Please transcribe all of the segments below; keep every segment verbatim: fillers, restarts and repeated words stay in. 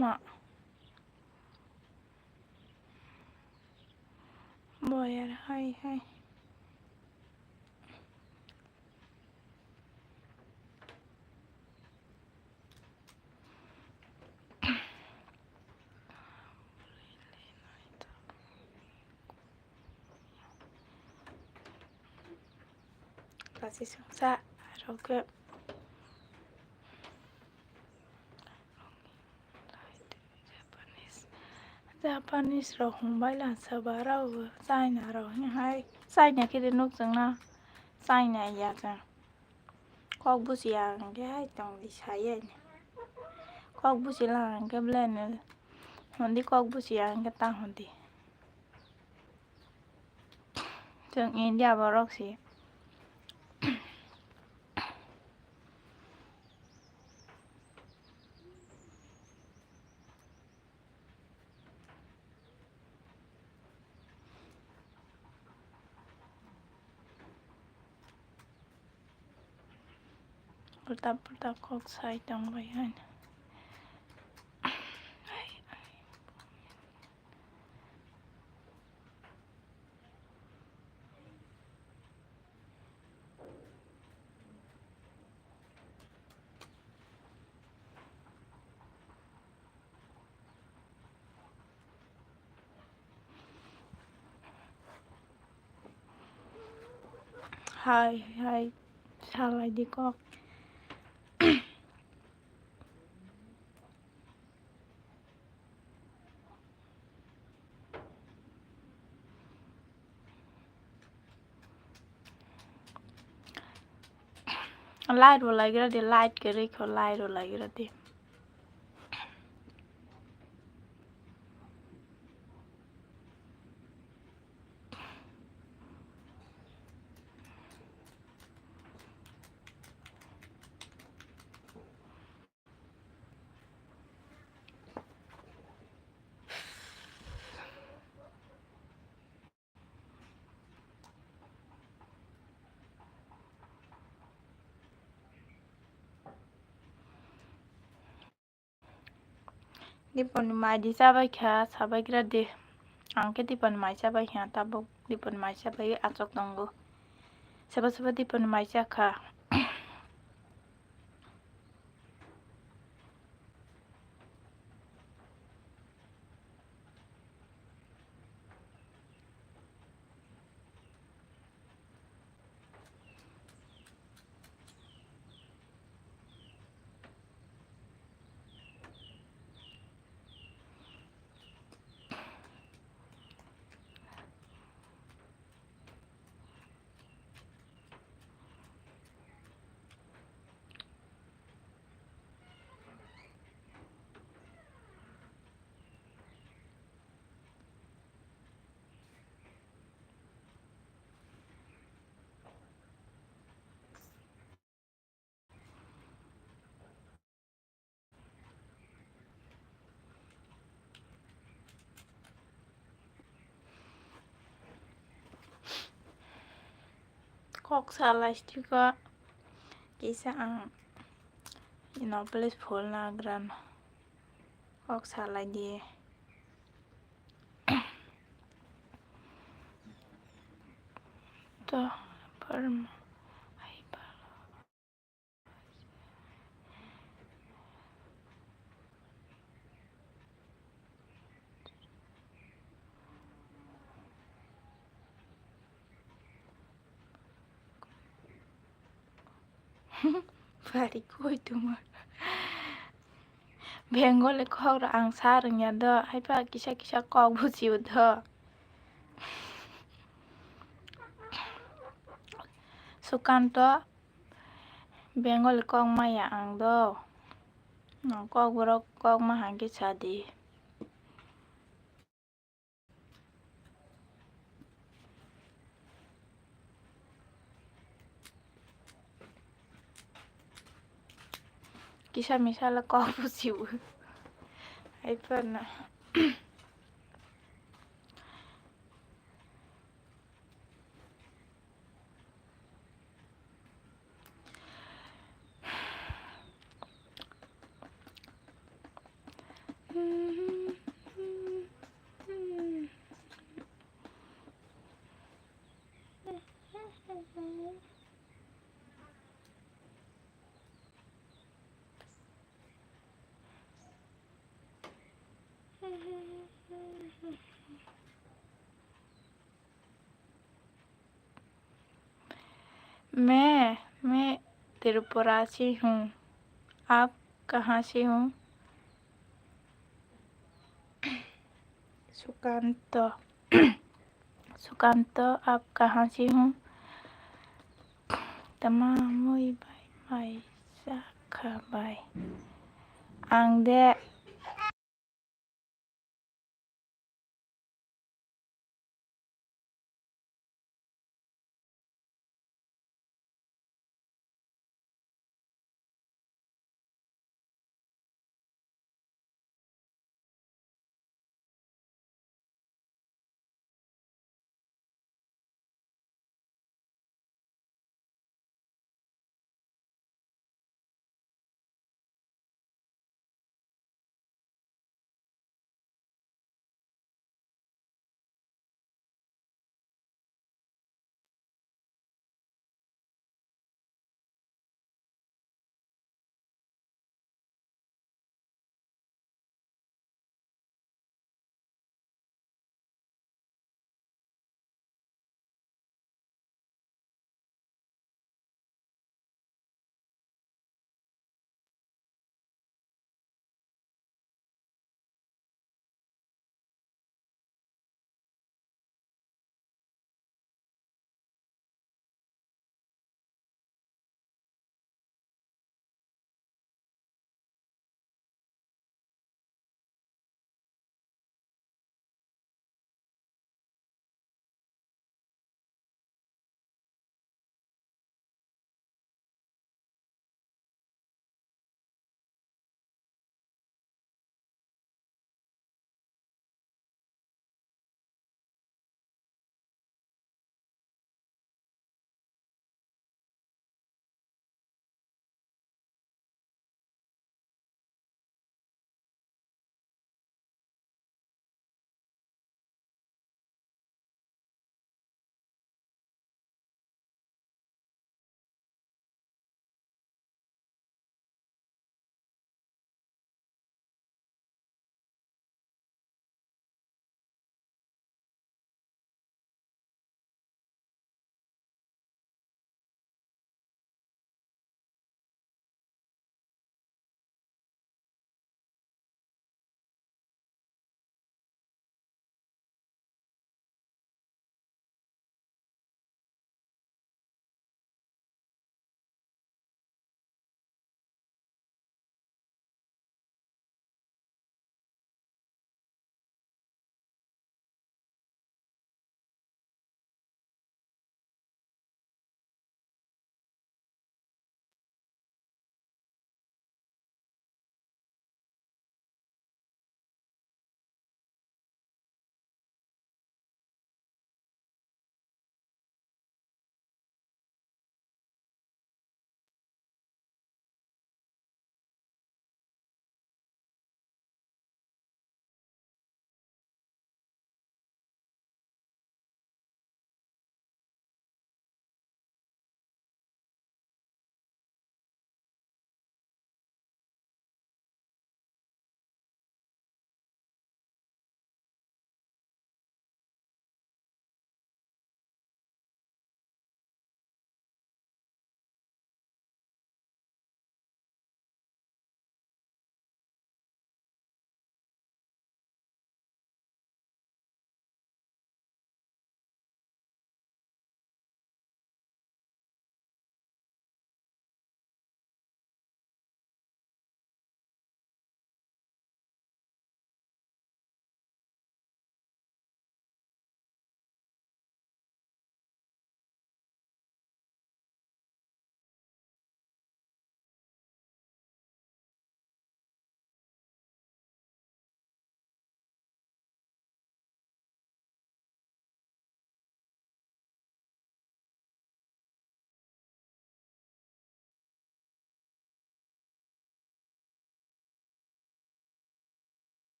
Ma. Boyar hai hai. Klasi songsa aro khe Japanese, Japanese rok hwnbai lang saba rok China rok hwnwi hai China khe de nuk chwngno China ya chwng. Kok buchi ya hwnkhe hai tong di sai ya ni. Kok buchi lang hwnkhe belai no hwn di, kok buchi ya hwnkhe ta hwn di. Chwng India borok se. Ulta pulta kok sai tongbai hai. Hai hai salai di kok. Light bo laigra di, light kwrwi kho, light bo laigra di. Diponi mai di chabai kha, sabai gra di. Ang khe diponi mai chabai kha, tabuk diponi mai chabai achuk tongo. Sabo sabo diponi mai cha kha. Kok salai siko kisa ang ino please phul na gran kok salai di. To parma ai palo. Bari koi tongma. Bengali kok rok ang sa rwngya do, haiba kisa kisa kok bujiyo do. Sukanto, Bengali kok maya ang do. Nang kok borok kok ma hangke sadi. Kisa misa le kok bujibo. Hai pano. मैं, मैं त्रिपुरा से हूँ। आप कहाँ से हो? सुकांत। सुकांत, आप कहाँ से हो? Tama mui bai mai sa kha bai. Ang de.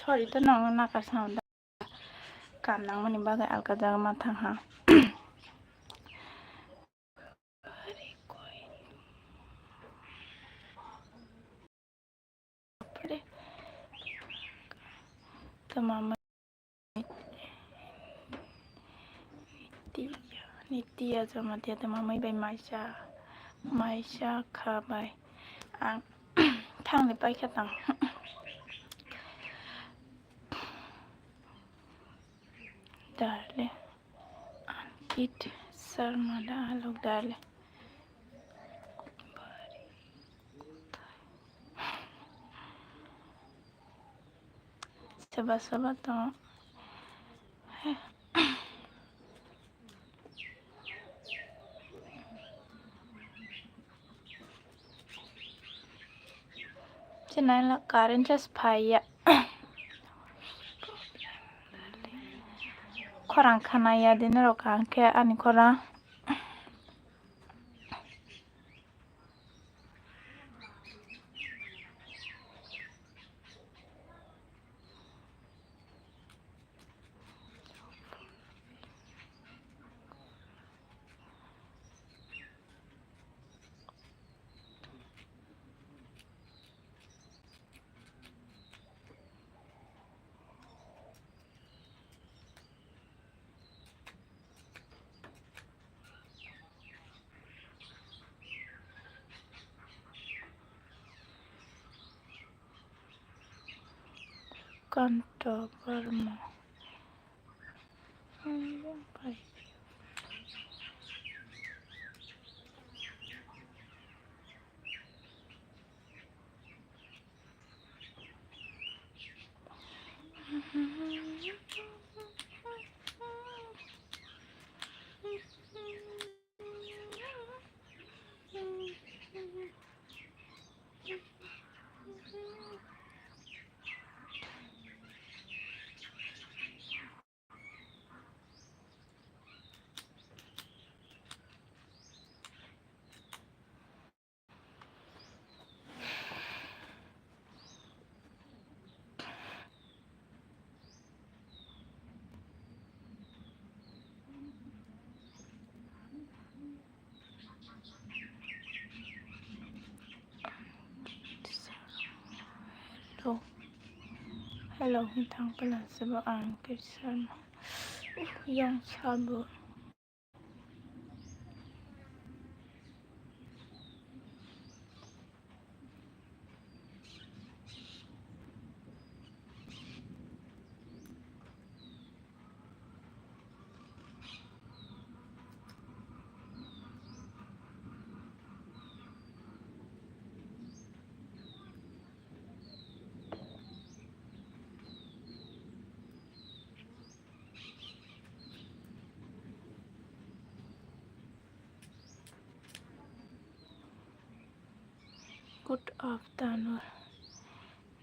Sorry, to nang naka sound. Kam nangmani bagwi alka jaga ma thang ha. Tama ma-, Nitiya, Nitiya Jamatia tama mai bai maisa, maisa kha bai. Ang thangni paikha tang. Darle. Ankit Sharma da alok darle. Soba soba to. Chini current just phaiya. Khorang khanaya de norok, ang khe ani khorang. Kanto Barma. Hello. Hello, hwnthang pala sabo ang Ankit Sharma. Uh, yang sabo. Good afternoon.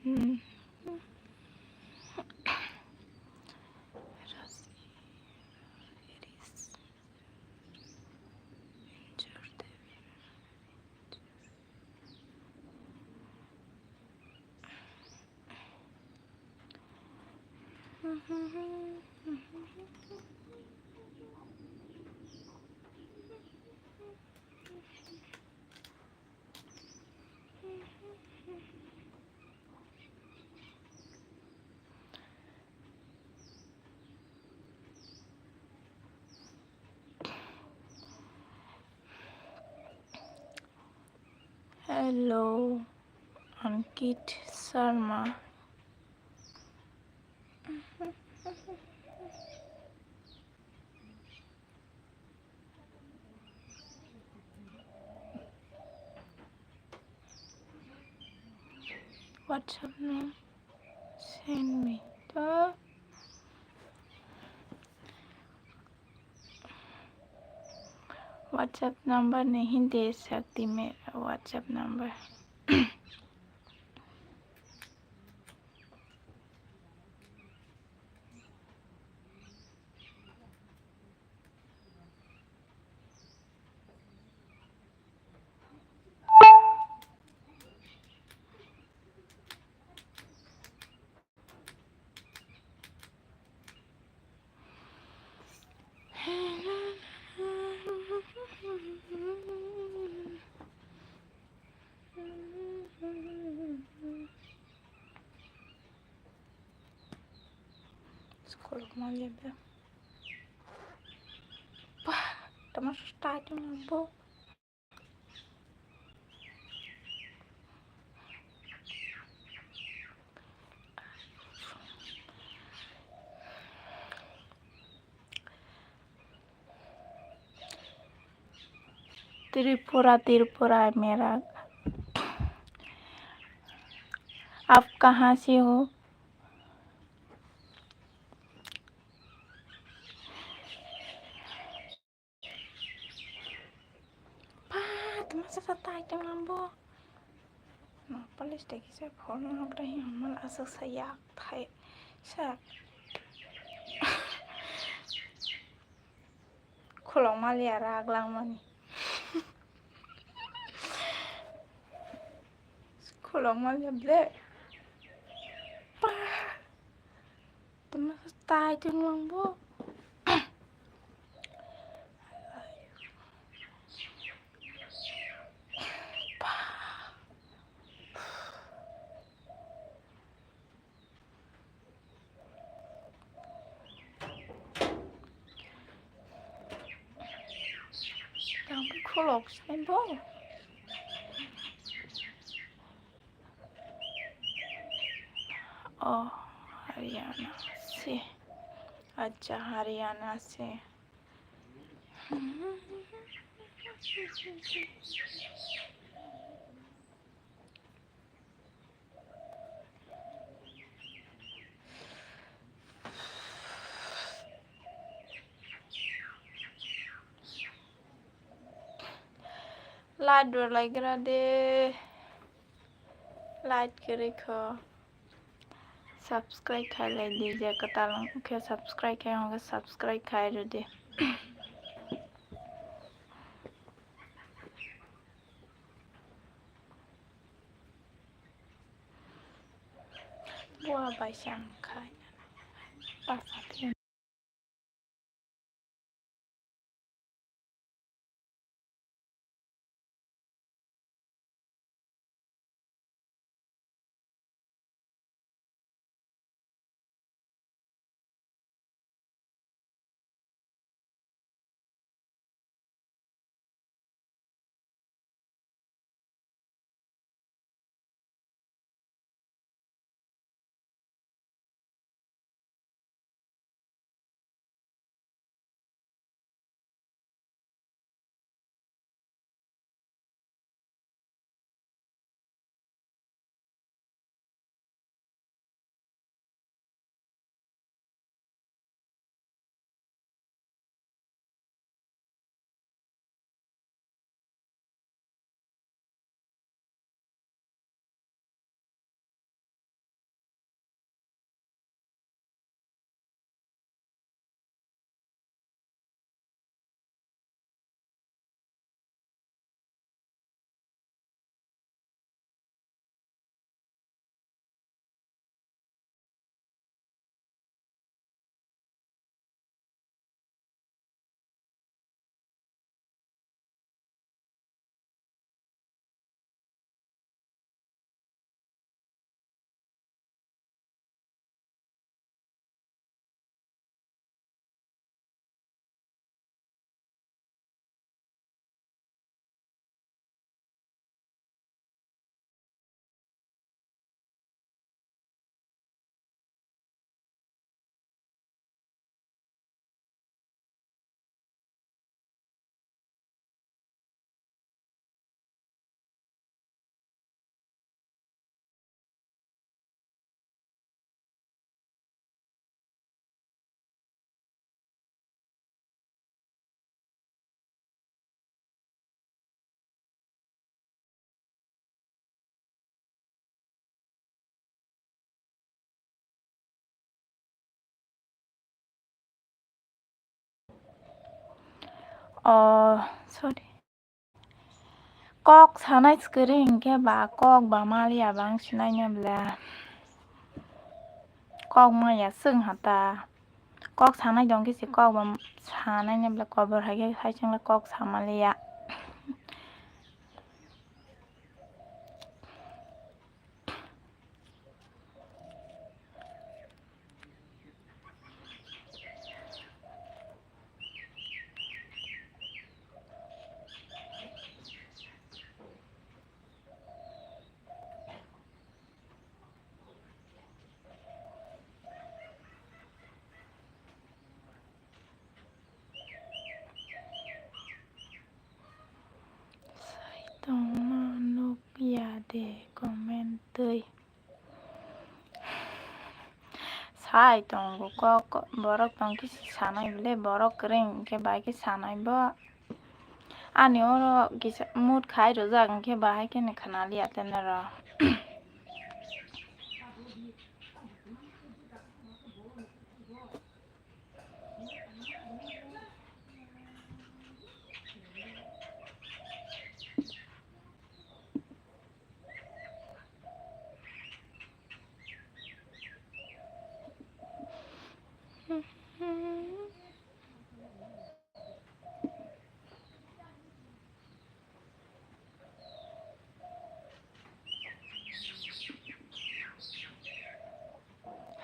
Hmm. Hello, Ankit Sharma. WhatsApp name send me to. WhatsApp number nahi de sakti mera WhatsApp number. Kolok maliya be. Bah, tama stai tong bo. Tripura, त्रिपुरा है मेरा। आप कहाँ से हो? Ba, tama sa sa tai tong lambo. No, police de kisa phone no gra hi mal asa sa yak thai. Sa. Khulok maliya rak langmani. Khulok maliya ble. Ba. Tama tai tong lambo. Yang khulok sini bo. Oh, Haryana se. Acha, Haryana se. Light rw lai gra de. Light kwrwi kho. Subscribe khai lai di, je kwtal wng khe subscribe khai, hwnkhe subscribe khai rw di. Bua bai se ang khai. Oh, sorry. Kok sanai kwrwi hinkhe ba kok ba maliya bang sinai ne bla. Kok maya swng hata. Kok sanai dong khe se kok ba sanai ne bla kobor hai khe hai chwng le kok samaliya. Twi. Sai tongo kok, borok tong khe sanai bwle, borok kwrwi hwnkhe bai khe sanai bo. Ani oro kisa mood khai rwjak hwnkhe bahai kheno khna liya tene rw.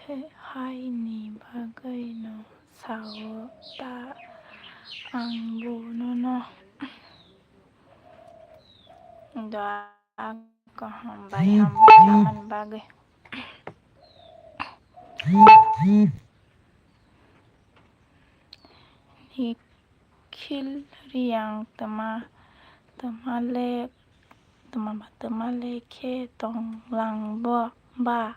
He-, haini bagwino sao ta ang bo nono da kaham bai hambai samani bagwi. Nikhil Riang twma, twma le, twma ba, twma le khe tonglang bo ba,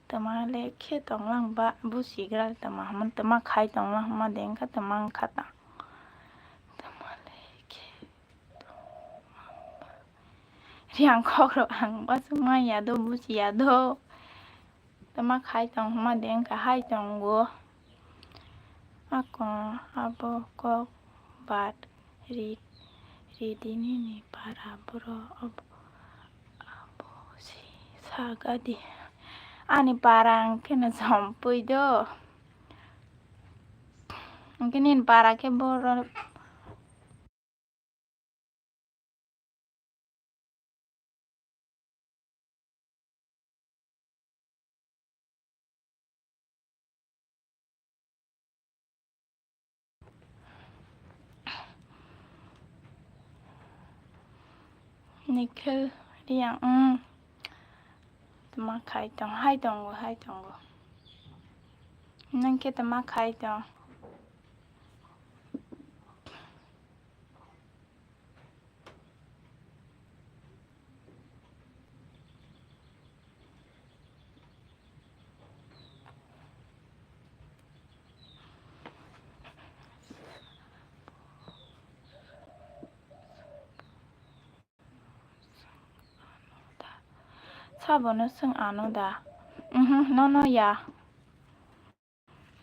twma le khe tonglang ba, busigra le twma hwnmani, twma khai tonglang hwnma de wngkha, twma wngkha ta. Twma le khe tonglang ba. Riang kokrok ang uansukma ya do, buchi ya do. Twma khai tong hwnma de wngkha hai tongo. Ako abo kok bat ri-, ridinini para borok abo, abo si sagadi. Ani para ang kheno jompui do. Hwnkhe nini para khe borok. Nikhil Riang, mm. Twma khai tong, hai tongo, hai tongo. Nwng khe twma khai tong. Sabono swng ano da? Mhm, nono ya.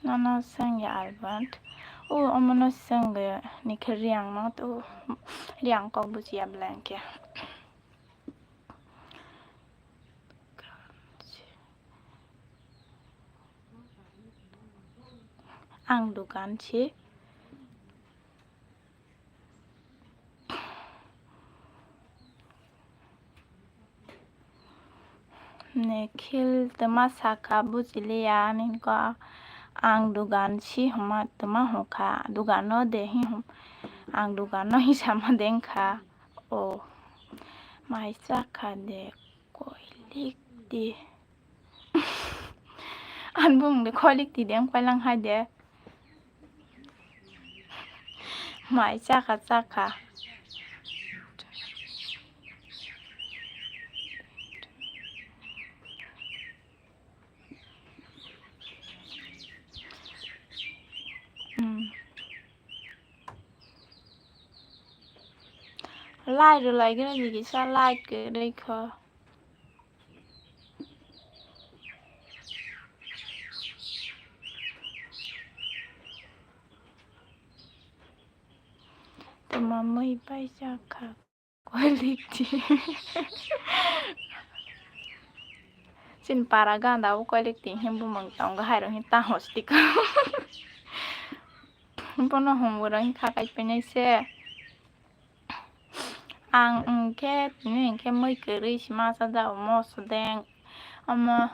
Nono swng ya Albert. O omono swng de Nikhil Riang no to Riang kok buchi ya bwle hwnkhe. Ang dukan si. Nikhil twma sakha, buchiliya, ani kok ang dugan si hwnma twma hwnkha, dugan no de hi hwn-, ang dugan no hi sama de wngkha. O mai chakha de, koilik di. Ang bumung de koilik di de wng pailang hai de. Mai chakha chakha. Hmm. Light rwlai gwnang di kisa light kwrwi kho. Twma mui paisa kha koilik di. Chini para ganda o koilik di him bumung tongo hai rok him tang hos tiko. Bono hum bwrwi kha kai phainai se. Ang hwnkhe tini hwnkhe mui kwrwi se masa jago moso deng. Omo,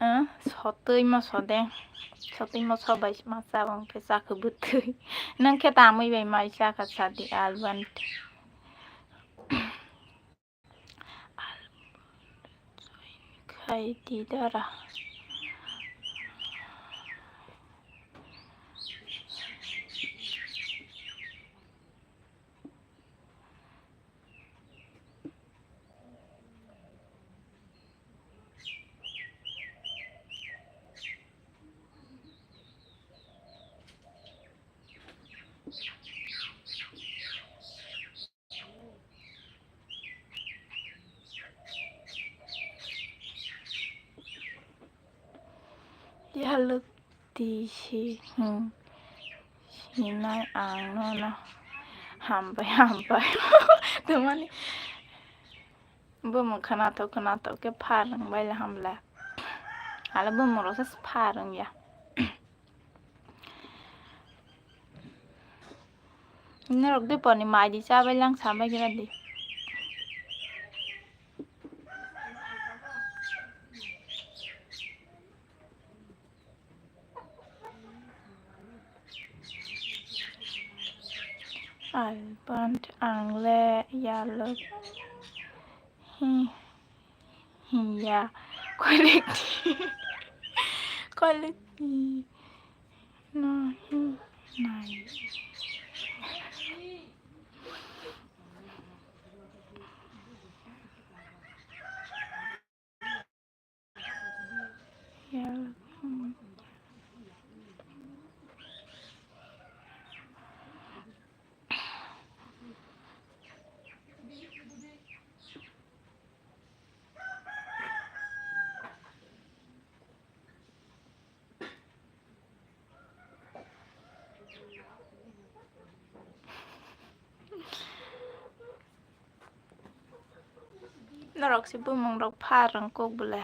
eh, sotwi moso deng. Sotwi moso bai se masa jago hwnkhe chakhe bwtwi. Nwng khe tamwi bai mai chakha sadi alban. Khai di dara. Yalwk di si, hmm, sinai ang nono. Hambai, hambai. Tongmani bumung khwnathok, khwnathok khe pharwng bai le hamle. Ale bumung rok se pharwng ya. Norok de poni mai di cha bai lang sa bai gira di. Albert ang le yalwk hi-, hiya quality, quality no hi nai. Norok se bumung rok pharwng kuk bole.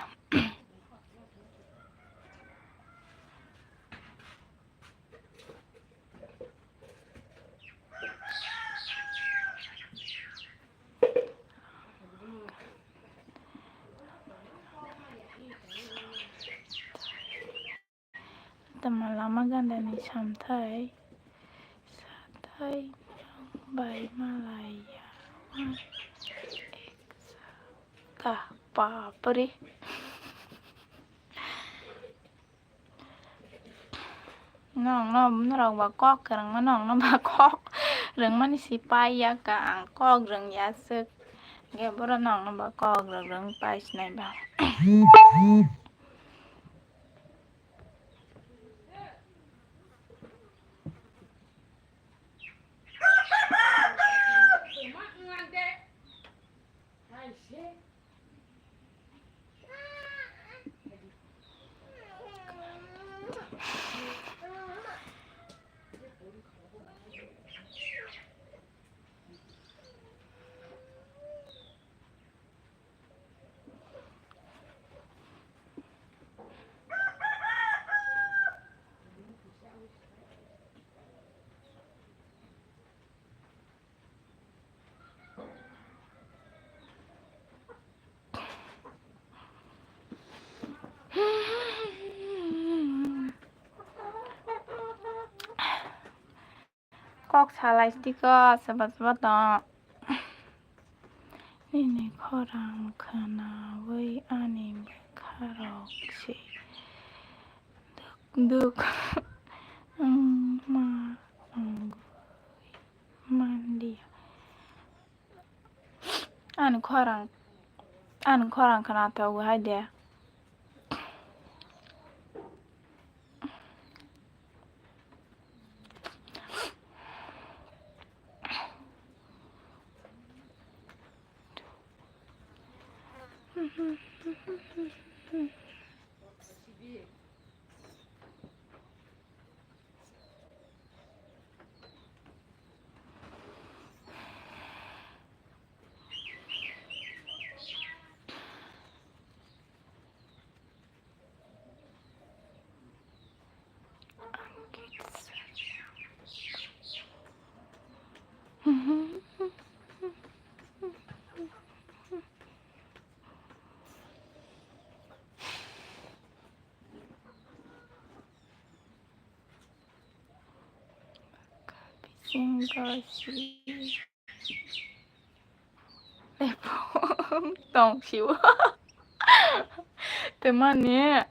Tama lama ganda ni samthai, sathai nang bai malai ya. Ek sa-, ta, bapre. Nong no, norok ba kok kwrwngma, nong no ba kok rwngmani si pai ya ka, ang kok rwng ya swk. Ge boro nong no ba kok rwng rwng pai sinai ba. Kok salai tiko, saba saba tong. Nini khorang khwnawi ani bwkharok se duk duk wngma wngwi manliya. Ani khorang, ani khorang khwnathok hai de. Bisingo si tong sio. Tei mani,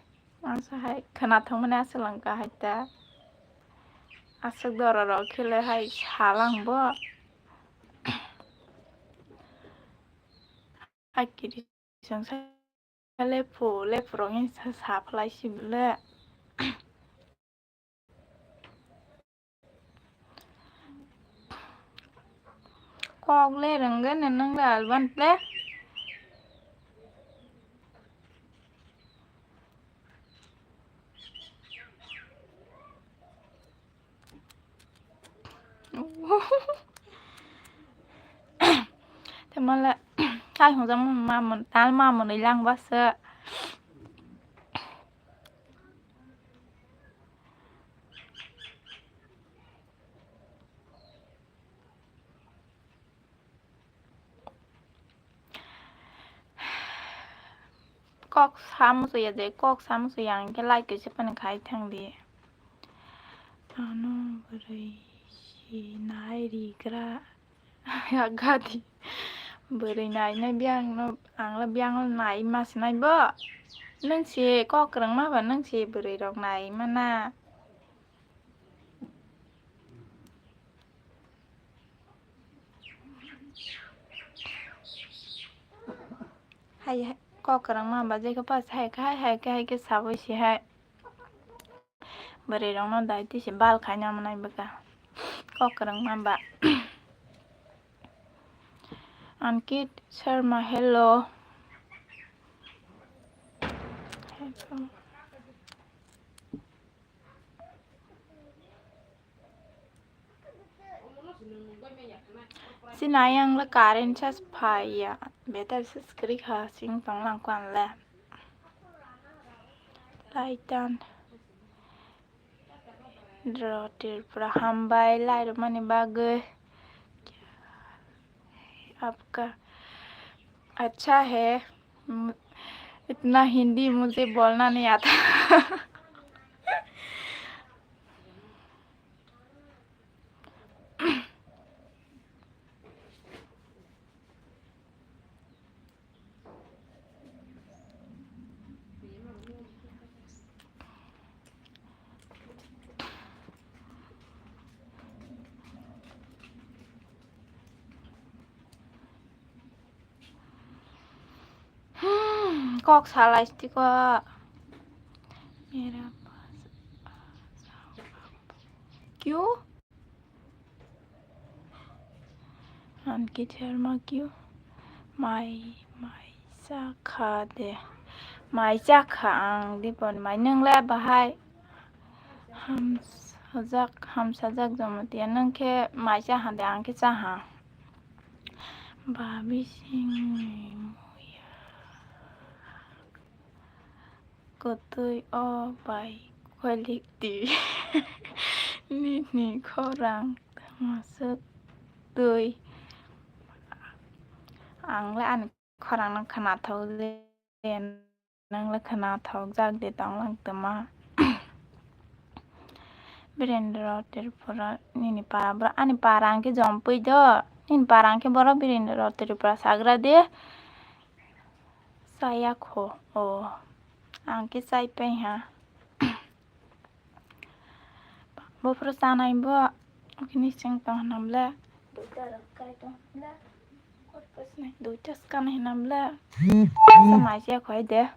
ang sa hai khwnathok mani aswk lang ka hai ta. Aswk doro rok khe le hai salang bo. Hai kiri song sa lephu, lephu rok ni sa, sa phlai si bole. Kok le rwngwi nwnung le Albert le. Te mala, tai hwnjak ma mun, tal ma mwnwi lang basa. Kok samu suya je, kok samu suya ang khe like kaisa phano khai thang di. Ano bwrwi si nai rigra. Yaga di. Bwrwi nai nai biyang no, ang la biyang no nai ma sinai bo. Nung si kok kwrwng ma ba nung si bwrwi rok nai ma na. Hai, hai, kok kwrwng ma ba, jekhe pas hai khai, hai khai, hai khe sabui si hai. Bwrwi rok no dai twi si bal khai na manai bwkha. Kok kwrwng ma ba. Ankit Sharma, hello. Sini ayang le current charge phai ya, battery se kwrwi kha, sing tong lang kwan le. Laitan. Dro Tripura hambai lai rwmani bagwi. Apka. Acha hai. Mu-, itna Hindi mujhe bolna nahi aata. Hmm, kok salai tiko. Mera pas. Kyu? Ankit Sharma kyu? Mai, mai cha kha de. Mai cha kha ang Dipon mai. Nung le bahai? Hamsajak, hamsajak Jamatia. Nung khe mai cha ha de, ang khe cha ha. Babi singni muya. Kwtwi o bai koilik di. Nini khorang tama swk twi. Ang le ani khorang no khwnathok le. Nang le khwnathok jak de tong lang tama. Birendra Tripura nini para bwrwi, ani para ang khe jompui do. Nini para ang khe borok Birendra Tripura sagra de. Chaya kho. O. Ang khe chai pai ha. Buphuru chanai bo, kini sing tong hinam le. Duita rok kai tong hinam le. Duita skan hinam le. Sa mai se khoi de.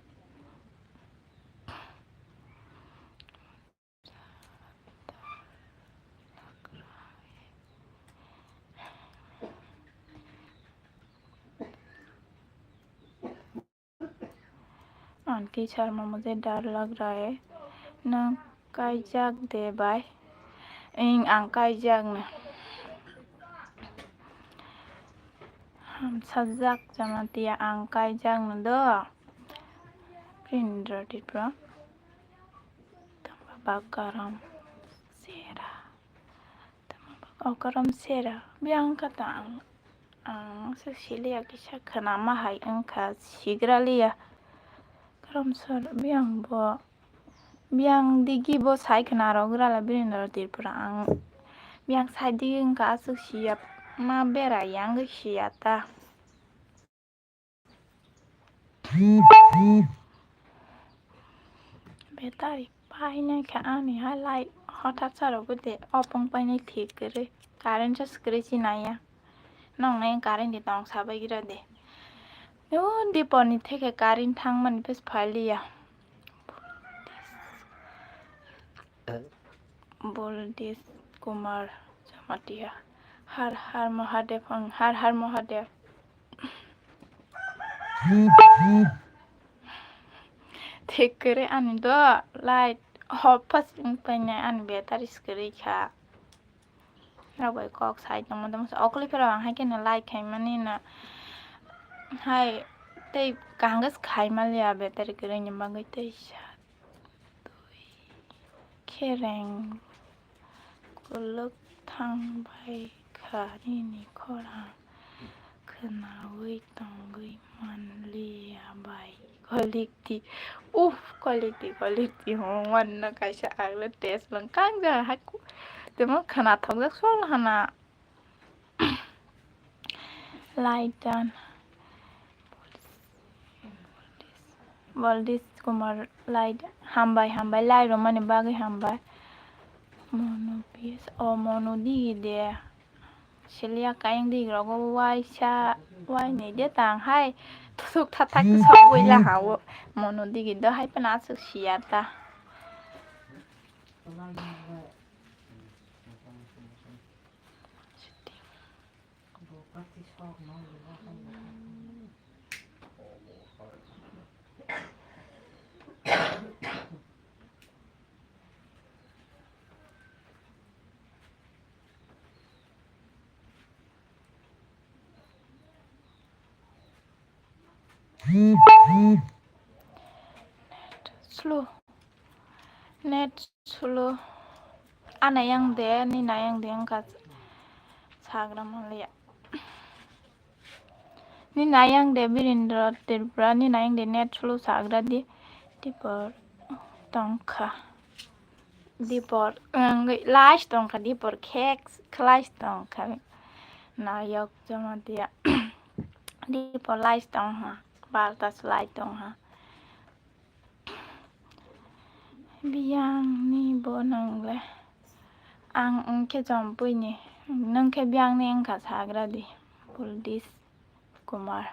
Ankit Sharma mujhe dar lag raha hai. Nang kaijak de bai? Ing, ang kaijak na. Hamsajak Jamatia, ang kaijak na do. Birendra Tripura. Tama bakaram sera. Tama bak-, okaram sera. Biyang kata ang. Ang se siliya kisa khwnama hai wngkha, sigraliya. Karon sor biyang bo, biyang digi bo sai khwna rw grala Birendra Tripura. Ang biyang sai digi wngkha, aswk siya ma bera yang siya ta. Battery painai kha ani ha light hothat sa rwgwi de opong painai thik kwrwi current sa swk kwrwi chinaiya. Noknai current de tong sabai gira de. O dipor ni theke current thangmani bes phailiya. Boldesh Kumar Jamatia. Har Har Mahadev, ang Har Har Mahadev. Thik kwrwi ani do light hopha sing painai ani battery swk kwrwi kha. rok bai kok sai tongma tongma se okli phero ang hai kheno like khaimani no hai tei kaham khe khai maliya battery kwrwini bagwi tei sa twi khereng kwlwk thang bai kha nini khorang khwnaui tongwi manliya bai quality. Uff, quality, quality hwnwi manno kaisa agla test lwng kang ja haku temo khwnathok jak sol hana. Light dan. Baldish Kumar light. Hambai, hambai, light romani bagwi hambai. Mono P S, o mono digi de. Siliya kayang digi rogo waisa, wainwi de tang hai. Tusuk thathak sok buila ha o. Mono digi do hai phano aswk siya ta. Slow. Net slow. Ana yang de, ni na yang de wngkha sagra manliya. Ni na yang de Birendra Tripura, ni na yang de net slow sagra di. Dipor tongkha. Dipor, wngwi last tongkha, dipor khek last tongkha. Nayok joma dia. Dipor last tongha, barta slai tongha. Biyang ni bo nang le. Ang wngkhe Jompui ni. Nung khe biyang ni wngkha sagra di. Baldish Kumar.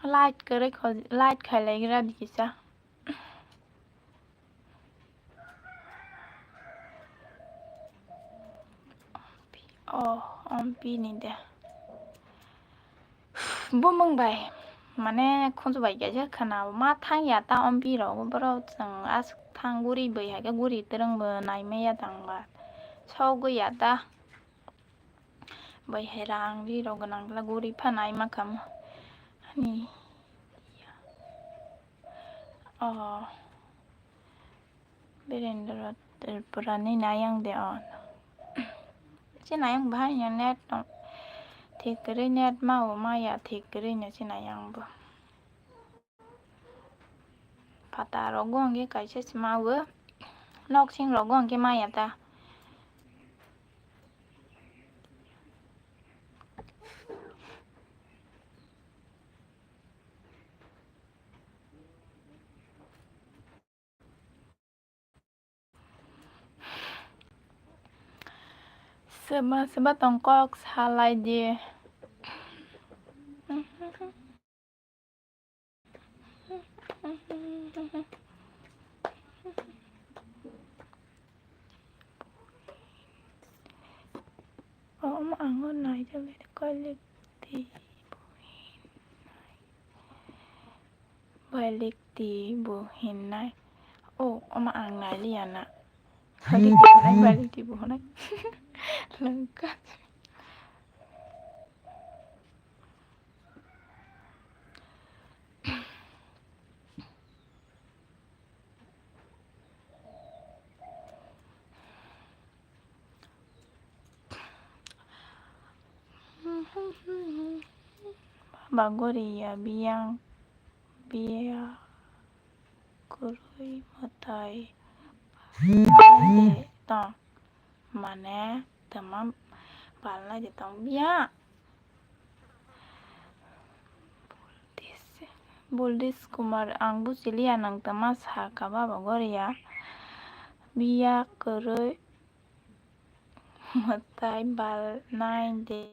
Light kwrwi kho, light khailaigra di kisa. Oh, ompi ni de. Bumung bai, mane khunju bai kaisa khwna ma thang ya ta ompi rok, borok chwng aswk thang guri bai hai khe guri twrwng bo nai maya tang ba. Sogwi ya ta. Bai hai rang ri rok gwnang la guri pha nai ma kha mo. Ani. Oh. Birendra Tripura ni nayang de on. Chini ayang bahai ya net tong. Thik kwrwi net ma o maya thik kwrwi no chini ayang bo. Pata rogo hwnkhe kaisa se ma o. Nok sing rogo hwnkhe maya ta. Sema sema tong kok salai di. Omo ang o naijak le koilek di buhin nai. Bailek di buhin nai. O omo ang nailiya na. Bailek di buhin nai, bailek di buhin nai. Lengkha. Bagori ya biyang biya kwrwi mwtai tong mane twma balnai de tong biya. Baldish Kumar, ang buchiliya nang tama saka baba goria. Biya kwrwi mwtai bal nai de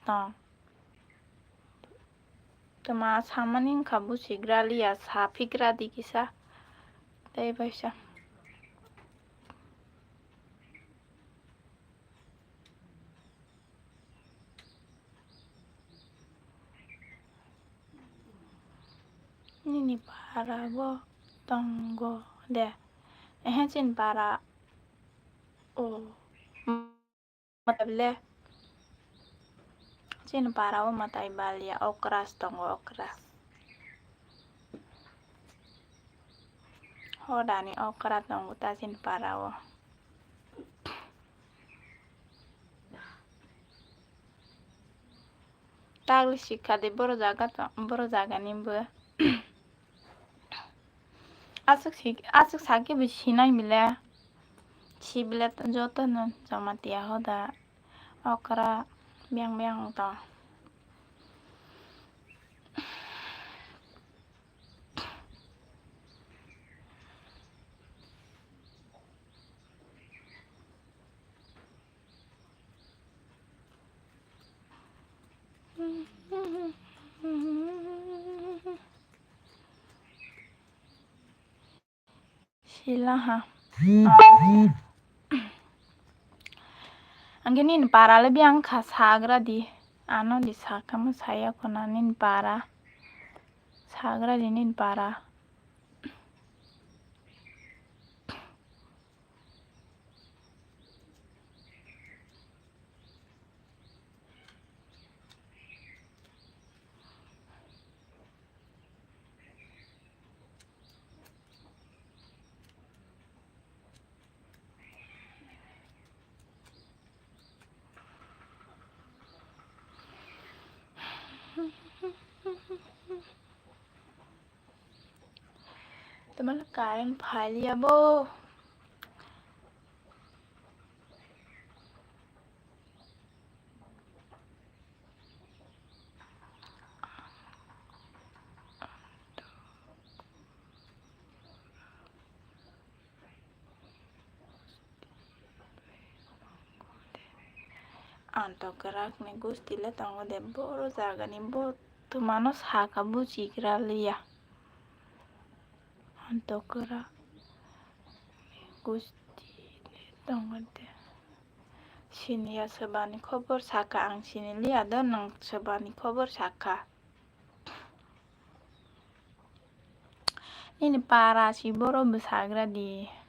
tong. Tama samani wngkha buchigra liya sa phigra di kisa. Tei baisa. Para o tongo de. Ehe, chini para o. Mata bile. Chini para o mwtai balia okra tongo, okra. Hodani okra tongo ta chini para o. Tagli sikha de boro jaga to, boro jaga ni bo. Aswk sik-, aswk sakhe bo sinai bile. Si bile joto no Jamatia hoda okra biyang biyang tong. Silaha. Angke nini para le biyang kha sagra di. Ano di sakamo saya kona nini para. Sagra di nini para. Teman current phai liya bo. Ang to kwrak ni gusti le tongo de, boro jaga ni bo twmano saka buji gra liya. Ang to kwrak ni gusti le tongo de. Siniya swbani khobor saka, ang sini liya do, nwng swbani khobor saka. Nini para si boro bwsagra di.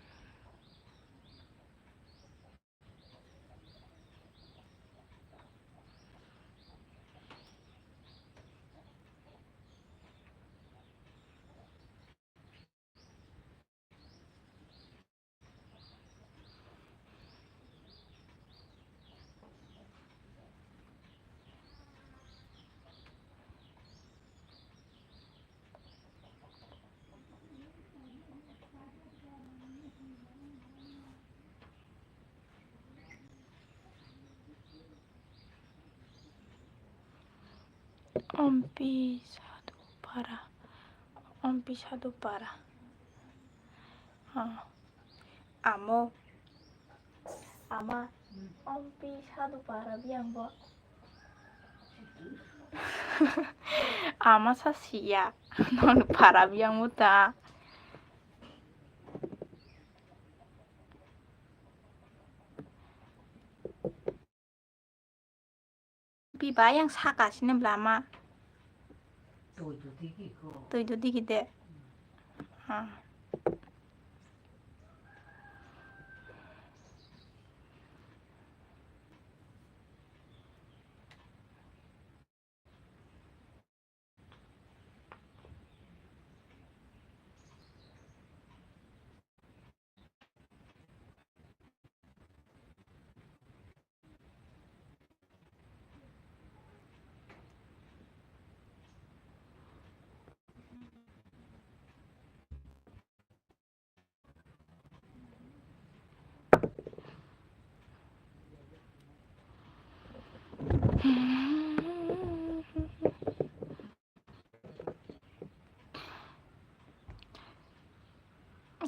Ompi sadu para. Ompi sadu para. Ah. Amo. Ama. Ompi sadu para biyang bo. Ama sa siya. Non para biyang muta. Biba yang saka sini belama. Tui tu digi ko. Tui tu digi de. Ha.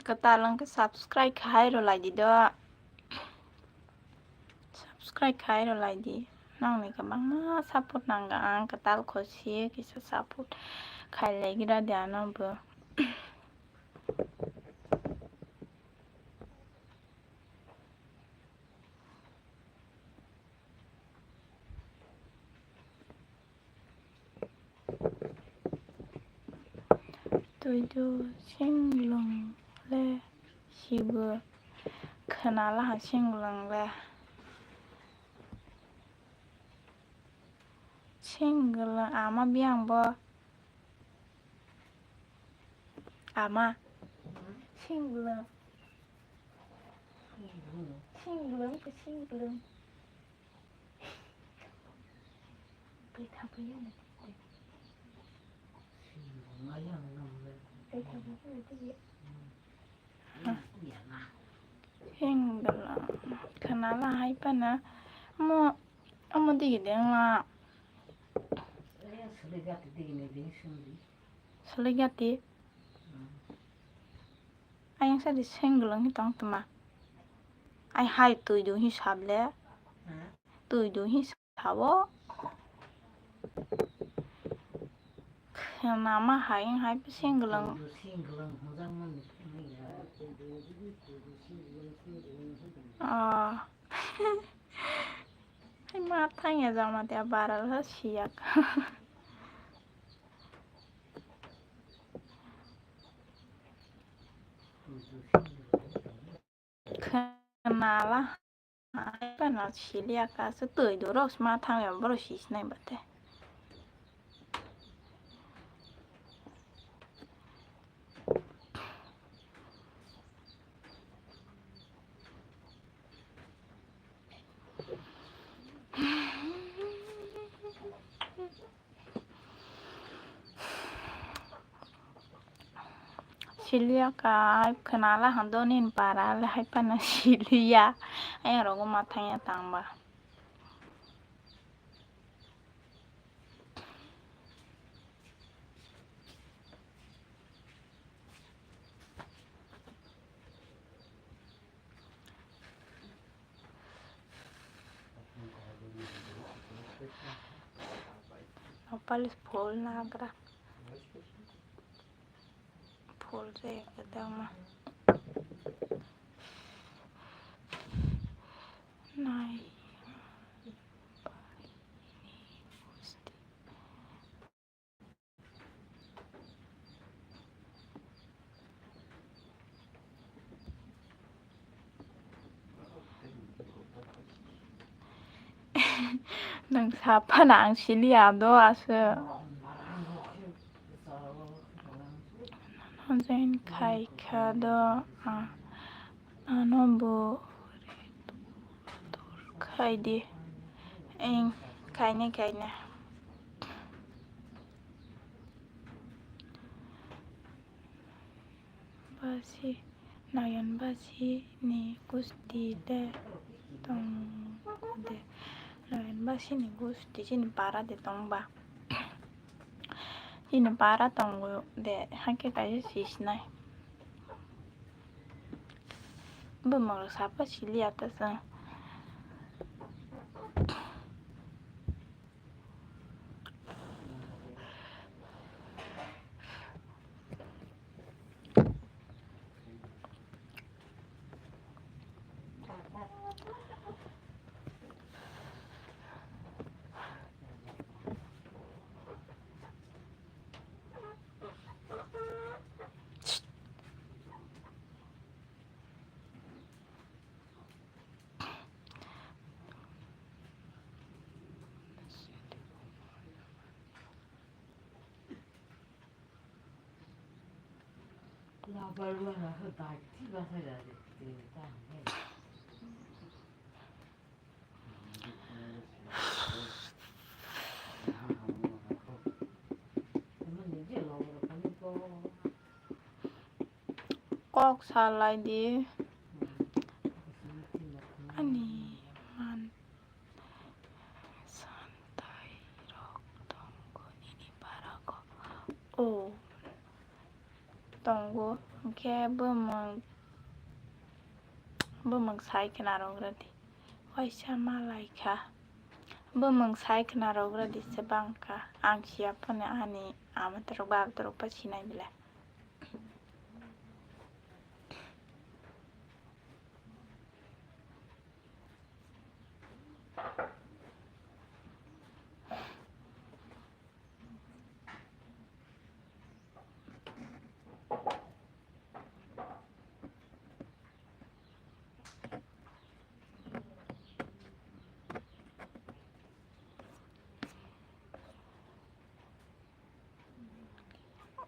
Kwtal wngkhe subscribe khai rw lai di do. Subscribe khai rw lai di. Nokni kwbangma support nang ang, kwtal khosi kisa support khai lai gira di ano bo. Twidu singwlwng le sigo khwnala ha singwlwng le. Singwlwng ama biyang bo. Ama. Singwlwng. Singwlwng, singwlwng. Hingla khwnala hai phano omo, omo digi dengla. Swlai gati. Ayang sadi sengwlwng hi tong tuma. Ai hai twi du hi sable. Twi du hi sabo. Khwnama hai wng hai sengwlwng. Ah. Hai ma thang ya jama dia baral ha siyak. Khwnala hai phano siliya ka se twi du rok ma thang ya borok si sinai bate. Siliya ka khwnala hando nini para le hai phano siliya. Ayang rogo ma thang ya tang ba. Opal is phul nagra. Phul se ekdam. Nai. Nwng saphano ang siliya do aswk. Join khai kha do, ah, ano bo khai di. Eng, khaina, khaina. Basi, Noyon basi ni gusti de tong de. Noyon basi ni gusti chini para de tong ba. Chini para tongo de, hakhe kaisa si sinai. Bwmwk rok sapa siliya ta chwng. Kok salai di. Ani man santai rok tongo nini parago. O tongo, hwnkhe bwmwng, bwmwng sai khwna rwgradi. Waisa ma lai kha. Bwmwng sai khwna rwgradi se bang kha. Ang siya phano ani ama torok baba torok pa sinai belai.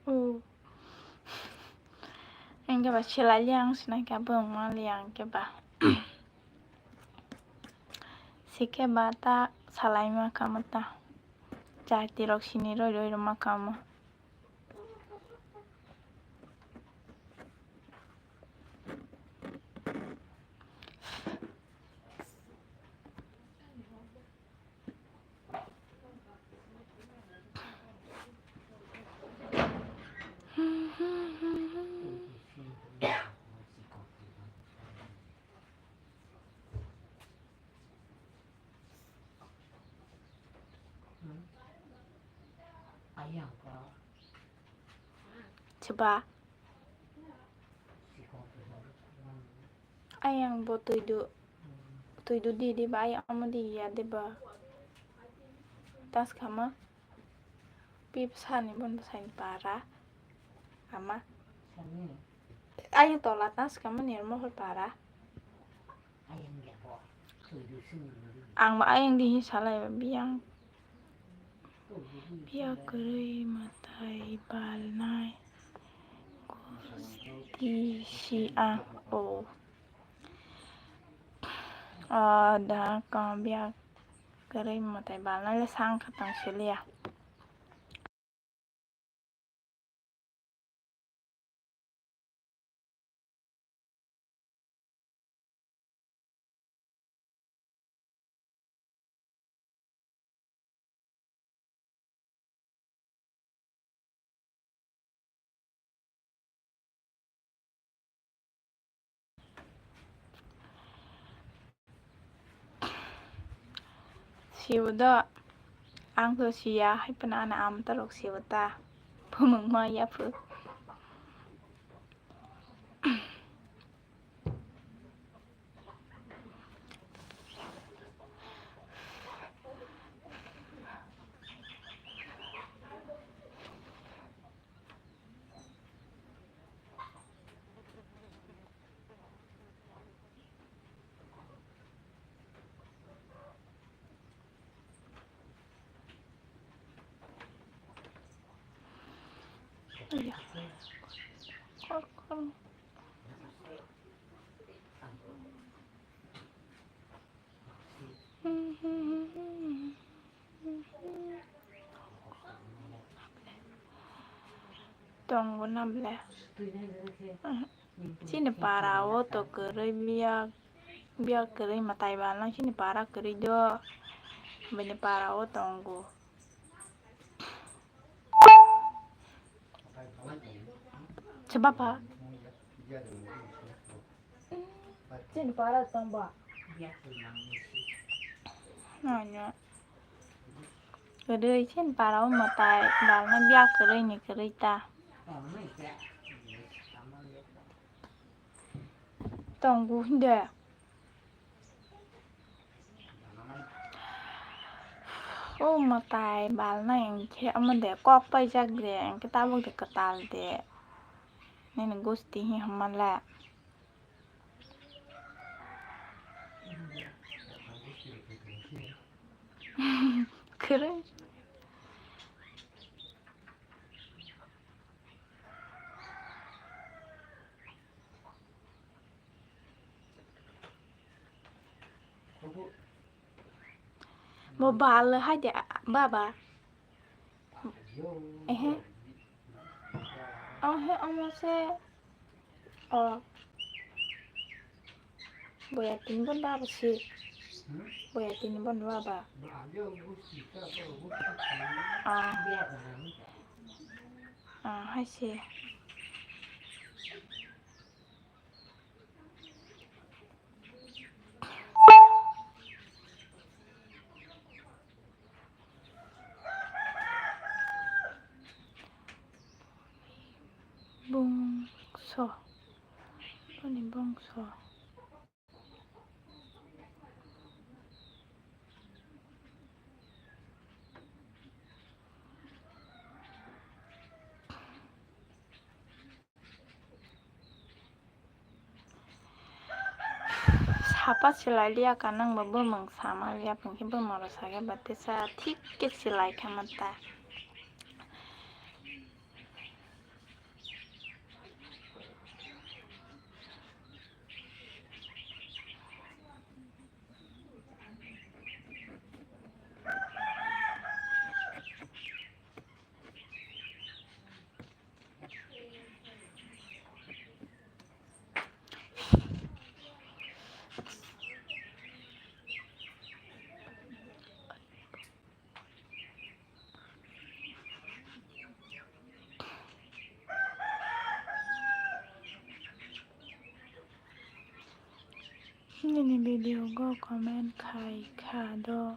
Oh. Hingke ba silai liya ang sinai khe bo wng ma liya hingke ba. Sike ba ta salai ma kamo ta. Jati rok sini roi roi rw ma kamo. Chwba. Ayang bo twi du, twi du di di ba ayang omo di ya de ba. Tas kama. Pi bwsani bon bwsani para. Ama. Ayang tola tas kama nirmohor para. Ang ba ayang di hi salai ba biyang. Biya kwrwi mwtai balnai. Gusti si ang o. O da ka biya kwrwi mwtai balnai le sang khatang siliya. Sibo do, ang to siya, hai phano ani amta rok sibo ta, bumung ma yaphu. Tongo na ble. Chini para o to kwrwi biya, biya kwrwi mwtai balnai chini para kwrwi do. Bini para o tongo. Chwbapa. Chini para tongba. Nanya. Kwrwi chini para o mwtai balna biya kwrwi ni kwrwi ta. Tongo hinde. O mwtai balna hingkhe omo de kok paijak de, hingkhe tabuk de kwtal de. Nini gusti hi hwnma le. Kwrwi. Bo bal hai de, baba. Ehe. Ohe, omo se. O. Boya tini bon baba si. Boya tini bon baba. Ah. Ah, hai se. Bongso. Boni bongso. Sapa silai liya ka nang bo bumung sama liya pungki bumung rok sake ba tesa thik ke silai kha mata. Nini video go comment khai kha do.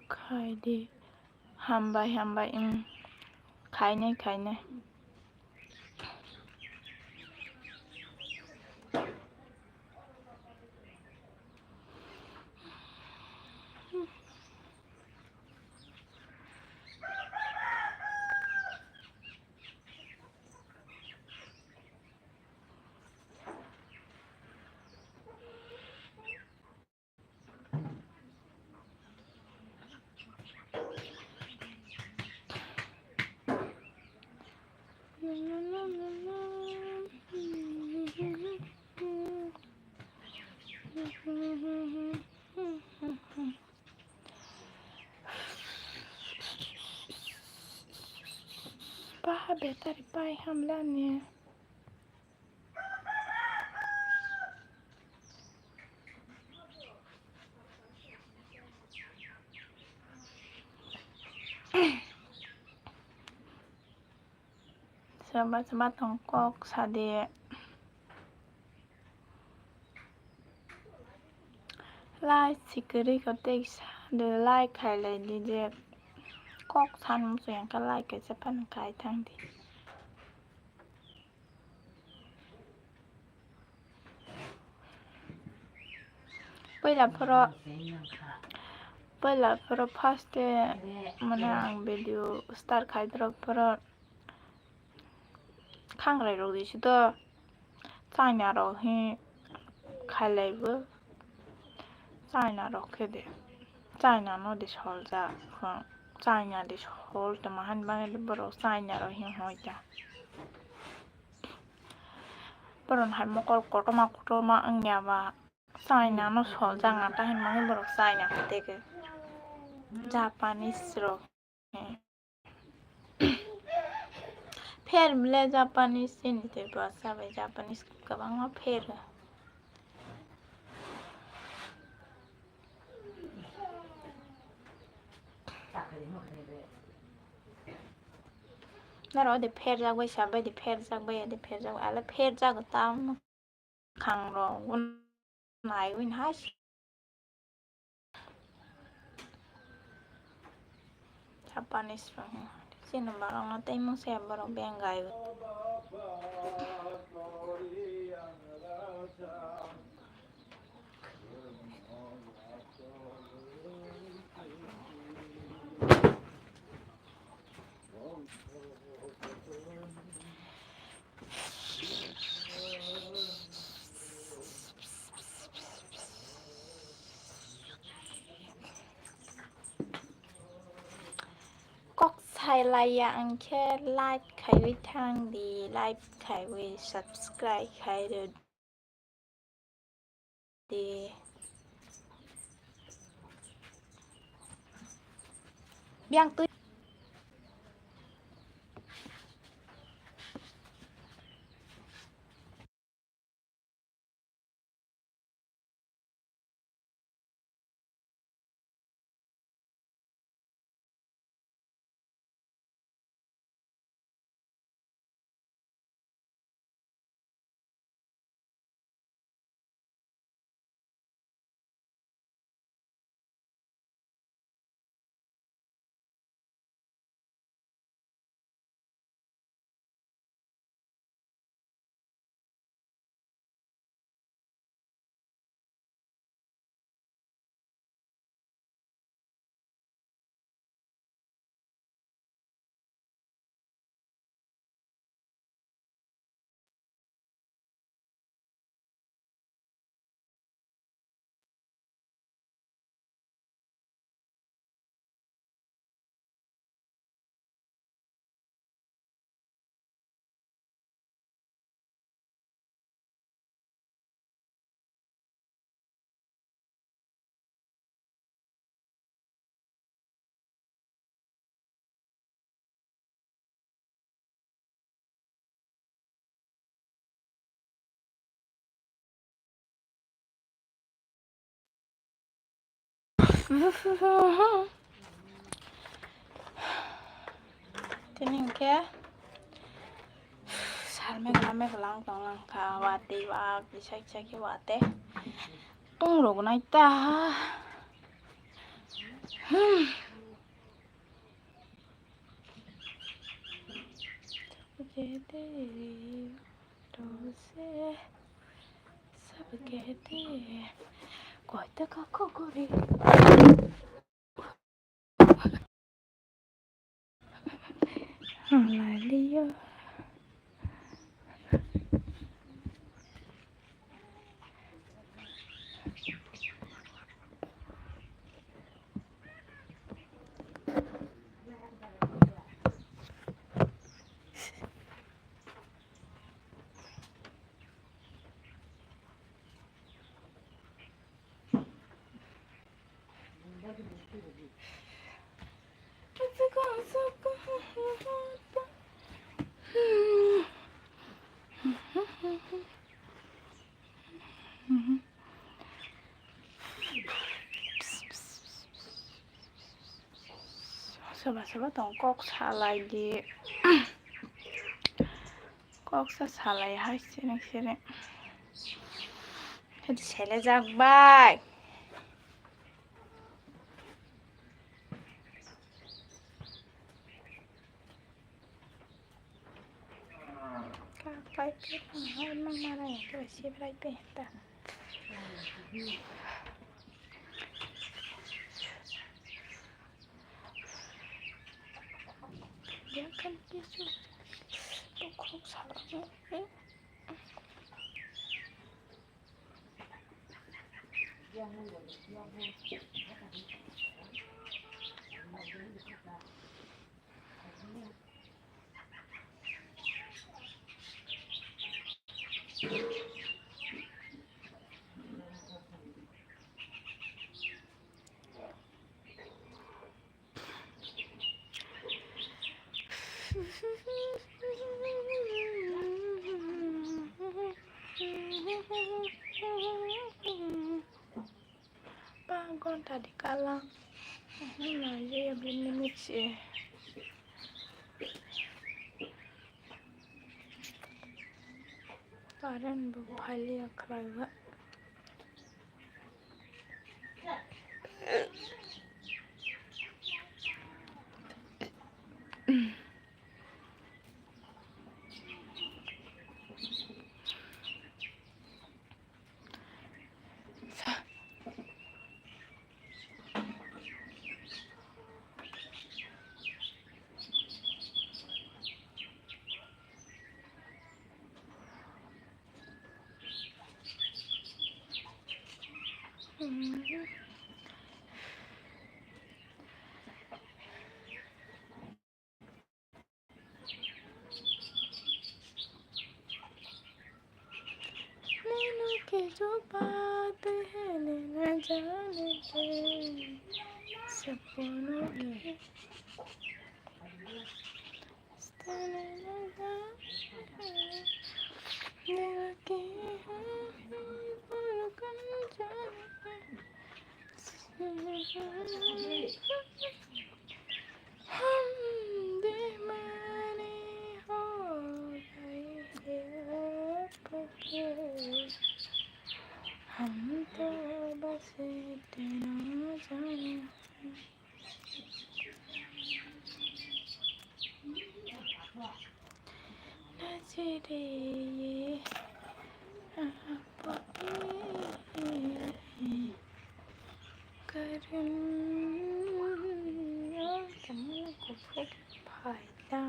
Khai di. Hambai, hambai, mm. Khainai, khainai. Baha battery pai hamlani. Soba soba tong kok sadi. Like sikiri ko tei sa de like khai lai di je kok san musu yang ka like kaisa pan khai thang di. Puila phoro, puila phoro first day mane ang video start khai drop phoro khangrai rok di si do China rok hi khai lai bo China rok khe de China no di sol ja China di sol tongma han bangwi borok China rok hi hoi ta. Boron hai mokol kotorma kotorma wngya ba China no soljak na ta hinmani borok China hai tege Japanese rok. Pher bile Japanese chini tei bwsa bai Japanese kwbangma pher. Naro de pher jak bai sa bai de pher jak bai de pher jak bai ala pher jak tam. Khang rok nai win hai. Japanese rok chini borok no tei mung se borok bengai. Kok sai laiya angkhe like khaiwi thang di, like khaiwi subscribe khairw di. Biang twi. Tini hwnkhe. Meghla meghla wng tong lang kha, watwi wak kisa kisa khe watwi tong rwgwnai ta. Hmm. Kete rose sabkete koita ka khogori. Hallelujah. Soba soba tong kok salai di. Kok sa salai hai sini sini. Hadi sele jak bai. Kapai pe tang hai mang mara ya kira sibrai pe ta. Ya kan kisu. Bukhuk salah. Pa gonta di kalang. Ano na je ya bini mix e. Current bo phalia khlaiba. Nenu ke jo baat hai, nena jaane de sapno ke. हम दीवाने हो गए हैं अब के, हम तो बस इतना जानते हैं। Najeriye apoe karin kamu kuphuk phaila.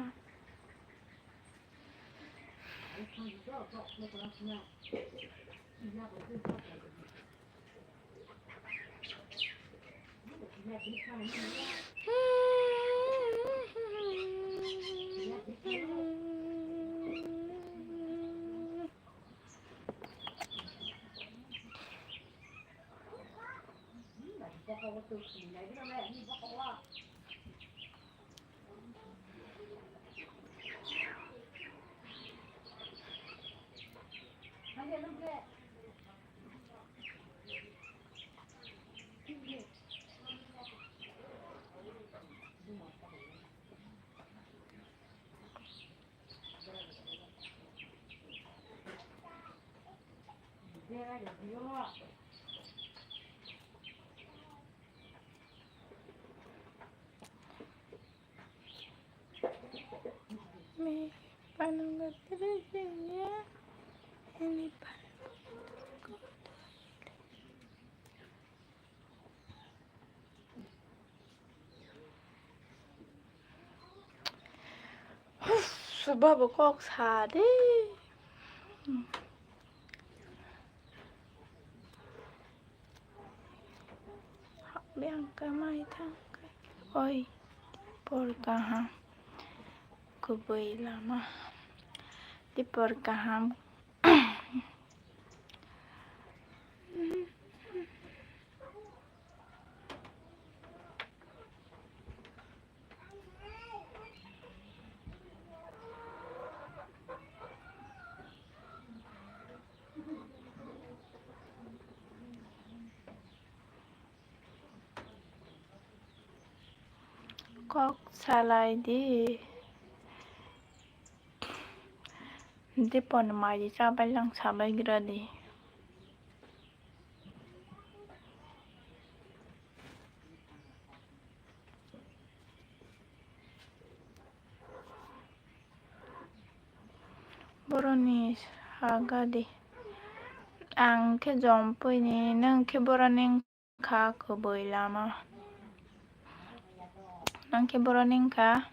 Me panungo tiri jingya, ini panungo. Suba bo kok sa de. Biyang kamai thang kai. Oi, por kaham. Kubui lama. Di por kaham. Kok salai di. Dipon mai di chabai lang sabai gra di. Boroni saga di. Ang khe jompui ni, nang khe boroni kha kubui lama. Nang khe boroni kha.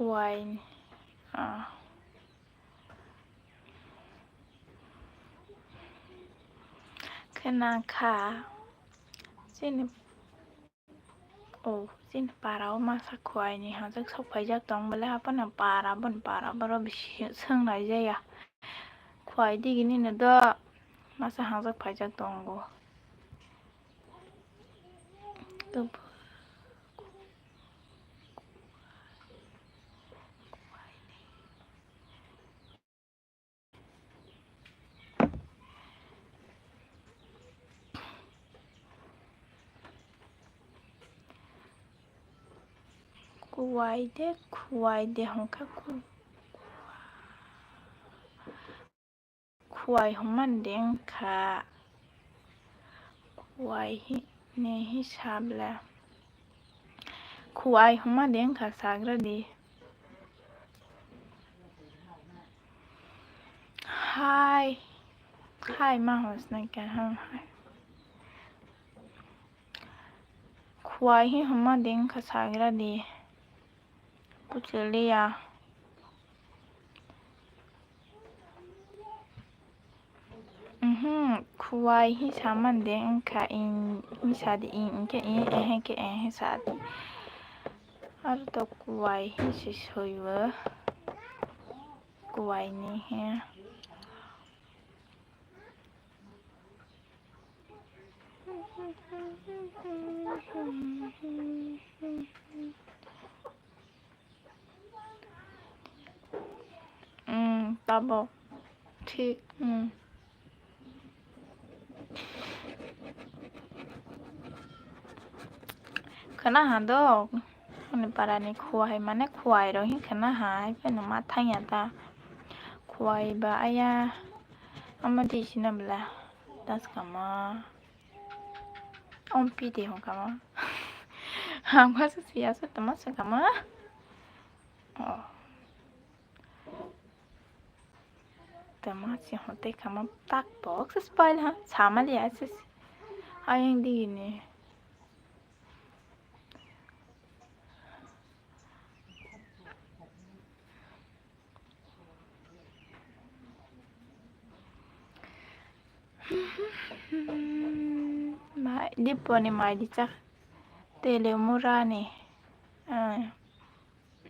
Khuai, ah, khwna kha chini. O, chini para o masa khuaini hajak sok phaijak tong bole, haphano para, boni para boro bisi swngnai jaya. Khuai digini no do masa hajak phaijak tongo. Khuai de, khuai de hwnkha khu-, khuai hwnmani de wngkha. Khuai hi-, ni hisab le. Khuai hwnma de wngkha sagra di. Hai, hai ma hosna kya ham hai. Khuai hi hwnma de wngkha sagra di. Kuchiliya. Mhm, khuai hi saman de wngkha in, in sadi in, in khe in, ehe khe ehe sadi. Aro to khuai hi se soibo. Khuai ni he. Hmm, tabok. Thik, hmm. Khwna ha do, ani parani khuai, mane khuai rok hin khwna ha, hai phano ma thangya ta. Khuai ba aya, ama di sina bwla, das kama. Ompi de hwn kama. Ang ba se siya se tama se kama. Oh. Tama se hwn te kama tak bok se spoil ha. Sama liya se. Ayang di ni. Mai, diponi mai di chak. Tele murani. Ah.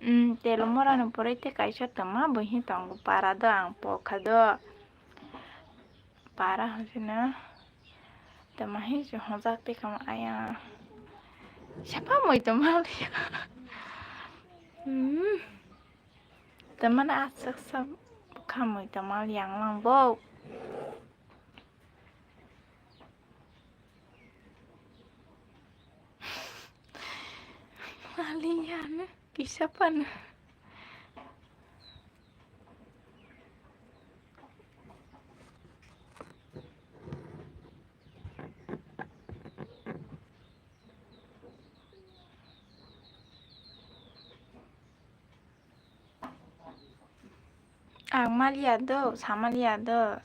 Mm, tele murani pore te kaisa tama bo hi tongo para do ang pokha do. Para hosina. Tama hi se hojak te kama aya. Sapa moi tama liya. Hmm. Tamani aswk sa khamwi tongma yang lang bo. Lian, kisa pan. Ang maliya do, samaliya do.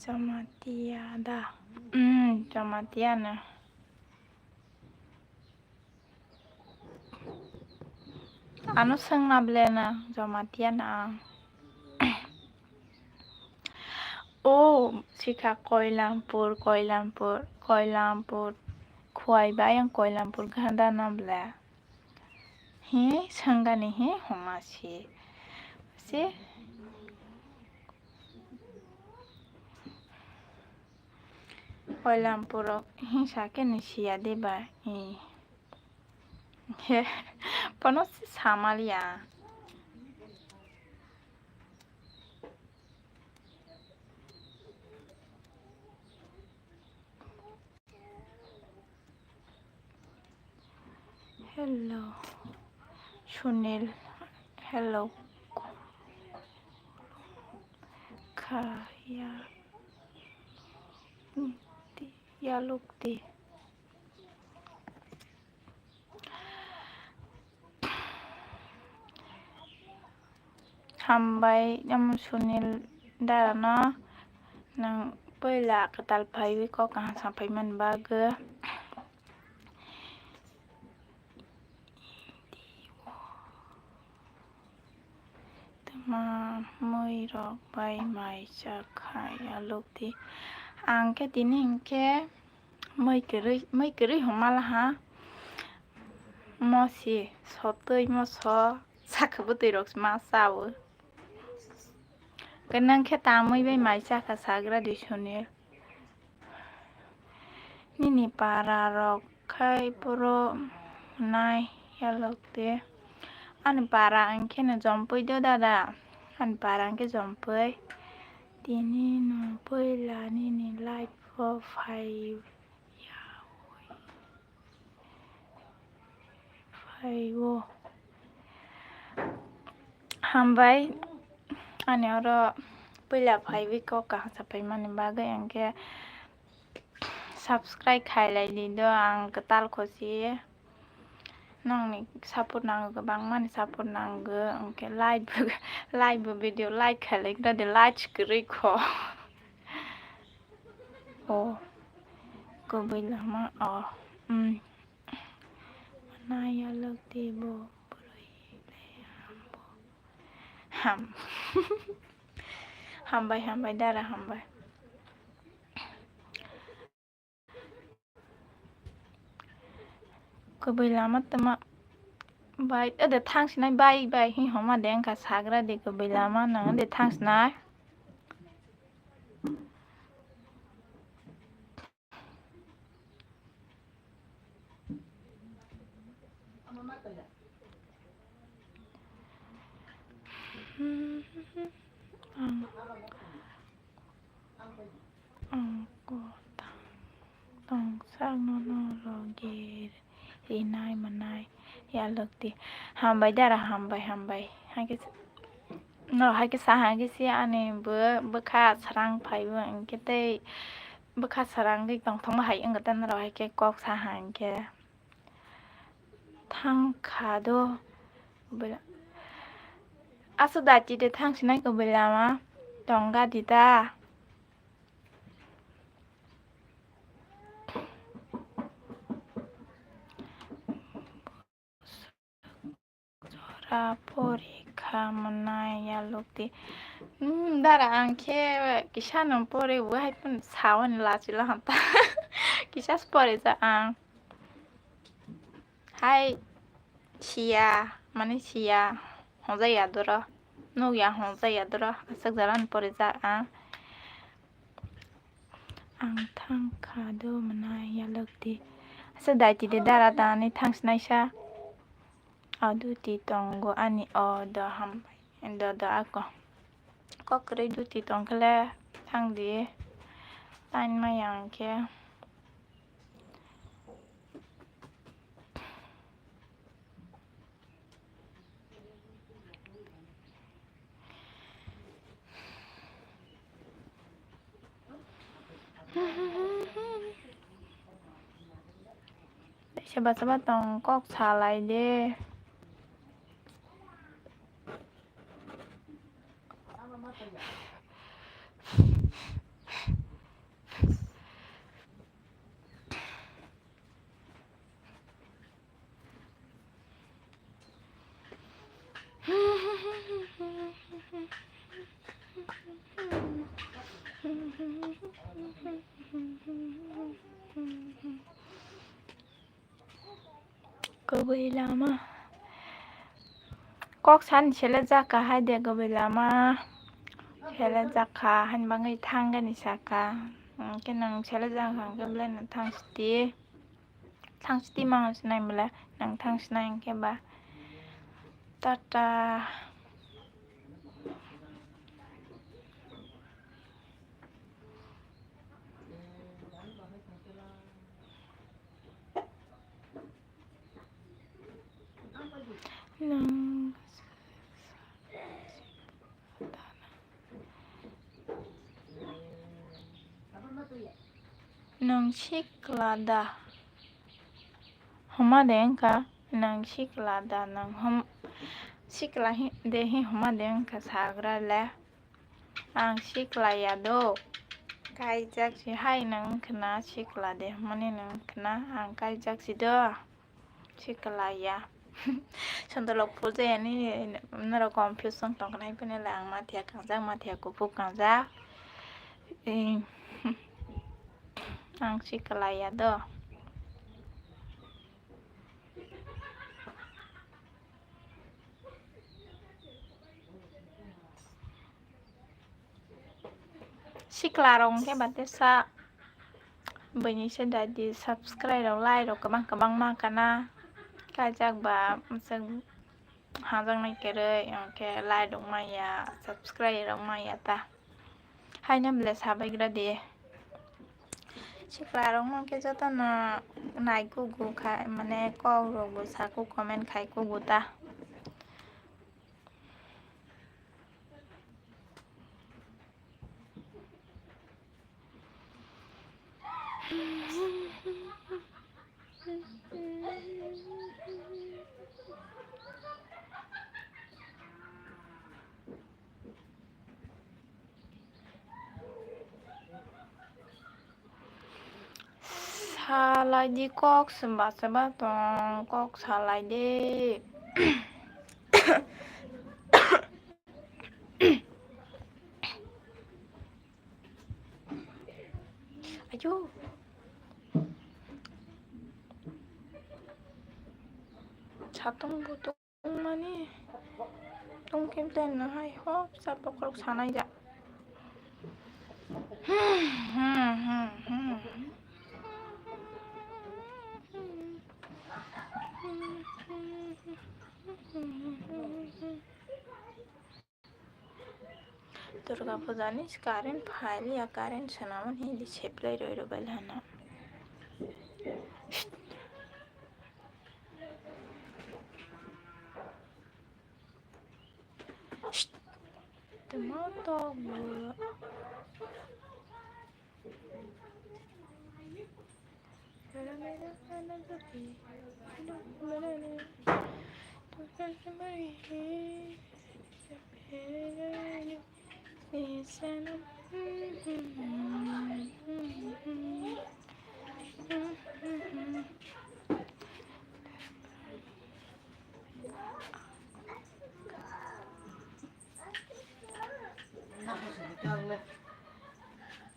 Jamatia da. Hmm, Jamatia na. Ano swngna ble na, Jamatia na ang. O, sikha Koilampur, Koilampur, Koilampur. Khuai bai ang Koilampur ganda na ble. Hi, swngani hi, homa si. Si. Koilampurok hinsa khe ni siya de ba, i. He, pono samaliya. Hello, Sunil. Hello. Kaya. Yalukti. Hambai, omo Sunil dara no nwng puila kwtal phaiwi kok kaham sapai mani bagwi. Tma mui rok bai mai cha kha yalukti. Ang khe tini hinkhe mui kwrwi, mui kwrwi homa laha. Mosi sotwi moso sakha bwtwi rok ma chawo. Gwnang khe tamwi bai mai chakha sagra di Sunil. Nini para rok khai poro nai yalok de. Ani para ang khe no jompui do dada. Ani para ang khe jompui. Tini no puila nini life o phai yaui. Phaibo. Hambai, ani oro puila phaiwi kok kaham sapai mani bagwi, ang khe subscribe khailai di do, ang kwtal khosi. Nongni support nango, kwbangmani support nango, ang khe like bo, like bo video like khailai gra de, like kwrwi kho. O, kubui lama o. Hmm. Naya lok di bo, boroi le hambo. Ham. Hambai, hambai, dara hambai. Kubui lama tama bai, ede thang sinai bai, bai, hi homa de wngkha sagra de kubui lama nang de thang sinai. Ang, ang ko tang, tong sak no no loge rinai manai yalok di. Hambai dara, hambai, hambai. Hake. Norok hai khe saha hwnkhe se ani bo bwkha srang phaibo hwnkhe tei bwkha srangwi tongthokma hai wngkha tei norok hai khe kok saha hwnkhe thang kha do. Aswk da chide thang sinai kubui lama tong gadi da. Jora porikha mwnai yalokdi. Hmm, dara ang khe kisa no pore bo hai phano sawi ni lachilo hamta. Kisa se pore ja ang. Hai siya, mane siya, hwnjaya doro. Nukya hwnjaya doro. Aswk jora ni pore ja ang. Ang thang kha do mwnai yalok di. Asa daiti de dara tani thang sinaisa. O duti tongo ani o do hambai. Do do ako. Kok kwrwi duti tongkhe le thang di. Line maya hwnkhe. Khe bachaba tong kok salai de. Kubui lama. Kok san sele jaka hai de kubui lama. Sele jaka han bangwi thangani saka. Hwnkhe nang sele jaka hwnkhe belai no thang siti. Thang siti mang sinai belai nang thang sinai hwnkhe ba. Tata. Nwng, nwng sikla da? Homa de wngkha, nwng sikla da? Nwng hom-, sikla hi-, de hi homa de wngkha sagra le? Ang sikla ya do. Kaijak si hai nwng khna sikla de hwnmani nwng khna ang kaijak si do. Sikla ya. Sondolok pujayani norok confuse wng tong khna hai phano le ang mathiya kangjak, mathiya kuphuk kangjak. Eh, ang sikla ya do. Sikla rok hwnkhe ba tesa buini se dadi subscribe rok, like rok kwbang kwbang ma kana. Kaijak ba mwswk hajaknai kwrwi hwnkhe like rok maya, subscribe rok maya ta. Haino belai sabai gra di. Sikla rok no khe jotono nai kugu khai, mane kok rok bo saku comment khai kugu ta. Salai di kok, seba seba tong kok salai di. Ayo. Satung butung. Tongmani tongkhe belai no hai hopsa bokhorok sanai ja. Durga puja ni current phailiya, current swnamani hindi seplai roi rw bailhana. Tamo tok bo.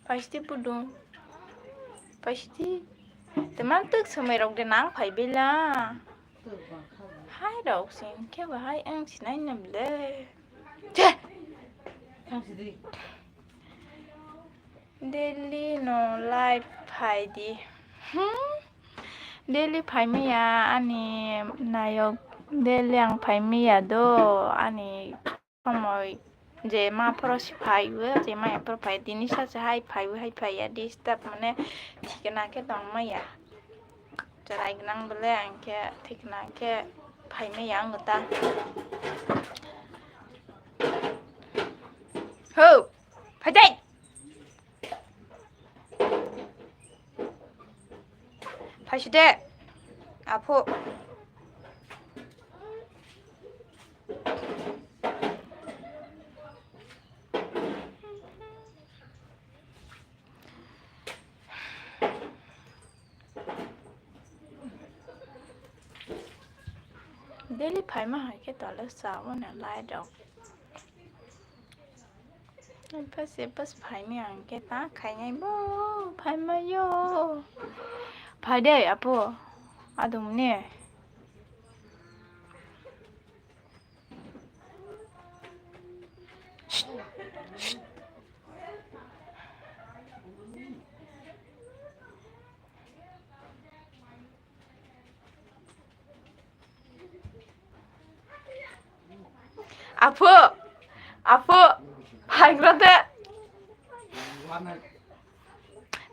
Paisiti pudung. Paisiti. Teman tuk semai rok de nang phai bela. Hai rok sing khe bahai ang sinai nam le. Che. Daily no live phai di. Hmm? Daily phai maya ani nayok, daily ang phai maya do ani somoi je ma phoro si phai o, je ma phoro phai tini sa se hai phai o, hai phai ya disturb mane thikna khe tong maya. Cherai gnang bole ang khe thikna khe phai maya ang ta. Ho, phai dai. Phaiside. Aphu. Daily phaima hai khe tole sao ne light rok. Pas pas phaini ang khe ta khainai bo phaima yo. Phai de apo adum ne. Aphu, aphu, phaigra de.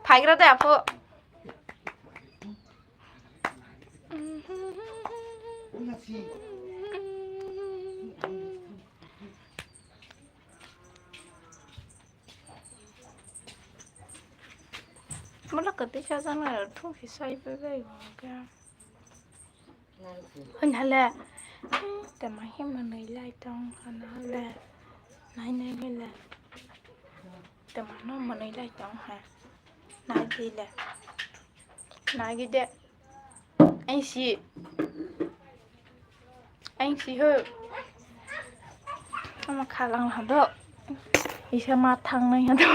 Phaigra de, aphu. Mula kati sajana thung si sai pe bai ke. Hwn hale. Tama hi manui lai tong hwn hale. Nai nai hile. Tama no manui lai tong ha. Nai di le. Nai gi de. Ai si. Ai si ho. Ama khalang hado. Isa ma thang nai hado.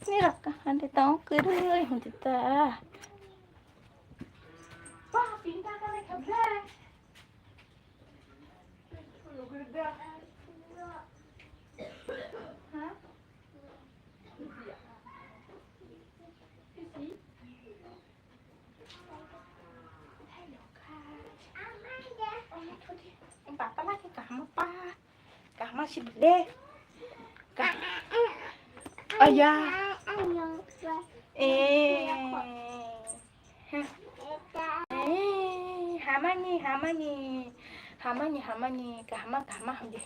Ni rok kaham de tong kwrwi hwn ta. Hello, guys. Papa lagi kaham apa? Kaham sih boleh. Kah- Ayah. Eh. Eh, hamani, hamani. Hamani, hamani. Kahama, kahama, hamdi.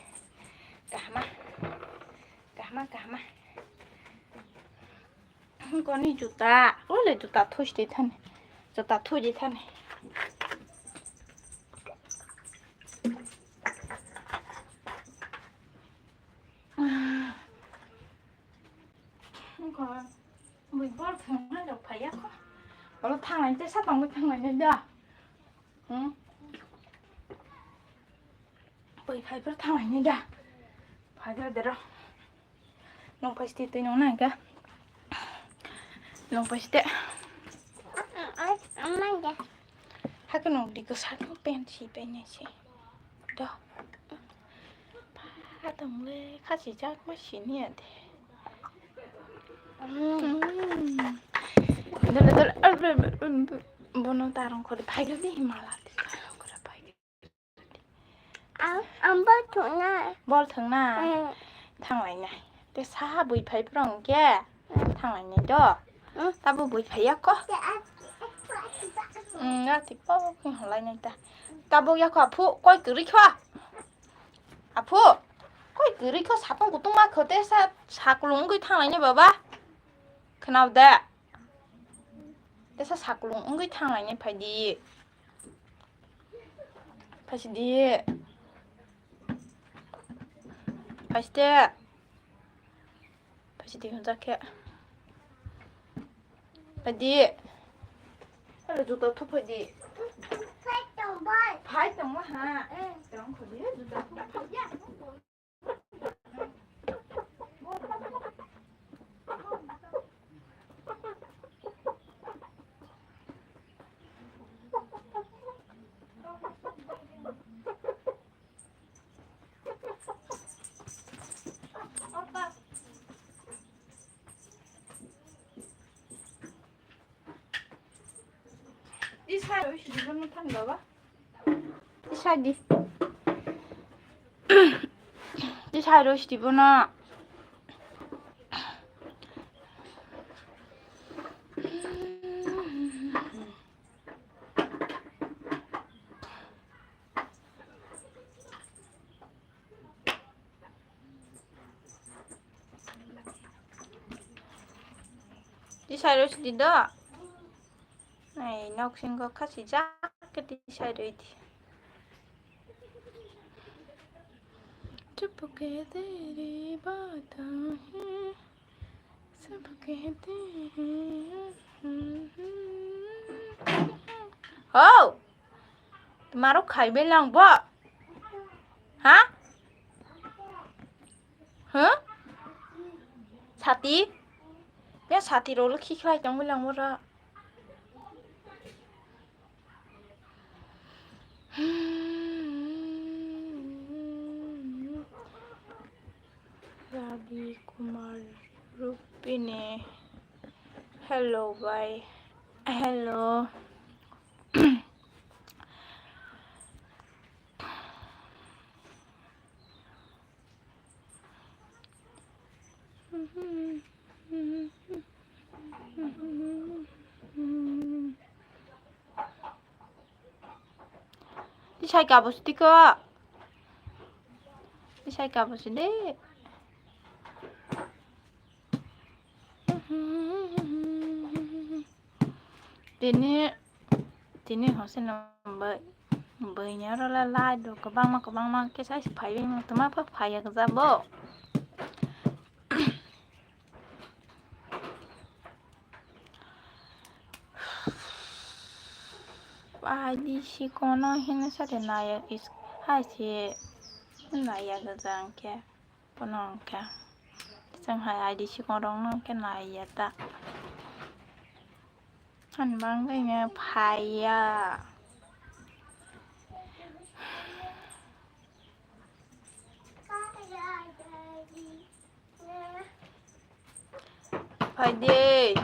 Kahama. Kahama, kahama. Koni juta. Ole juta thusti thani. Juta thuji thani. Bui bol thwngna rok phaiya kho. Olo thanglai te sa tongwi thanglai nai da. Hmm. Bui phai phar thanglai nai da. Phai phar dero. Nong paiste twi nong nang ka. Nong paiste. Hakhe nong di ko sa nong pen si pen si. Do. Pha tong le kha si jak ma si ni ade. Hmm. Dole dole. Bono tarong khore phai ga di mala di tarong khore phai. Ang, ang bol thwngna. Bol thwngna? Hmm. Thanglainai. Te saha bui phai phwrwng khe? Hmm. Thanglainai do? Hmm. Tabo bui phaiya kho? Hmm, ya, tik po khe hwnlainai ta. Tabo ya kho, aphu, koi kwrwi kho? Aphu, koi kwrwi kho, sapung kutung ma kho, te sa, sa kulung wngwi thanglainai baba. Khwnao de? Te sa, sa kulung wngwi thanglainai phai di. Phaisidi. Phaiside. Phaisidi hwnjak khe. Phaidi. Aro juta thuphaidi. Phai tongma ha. Tong khodi juta thuphaidi. Tisai roi sidi bono thani baba. Tisai di. Tisai roi sidi bono. tisai rw sidi do. Ai, nok singo khasi jak khe tisai rw di. Chup kehte re baat hai, sab kehte hain. Ho! Maro khaibe lang bo? Ha? Huh? Sati? Ya sati rolo khikhlai tongwi lang ora. Ravi Kumar Rupini. Hello, bhai. Hello. Tisai kabos tiko. Tisai kabos de. Tini, tini hoseno bai, bai ni oro le light rok kwbangma, kwbangma khe sai se phaiwi tongma pha phaiya gwja bo. Pai di si kono hino sate naya is, hai se naya gwja hwnkhe. Bono hwnkhe chwng hai I D sikongrokno hwnkhe naiya ta. Ani bagwi hwnkhe phaiya. Phaidi.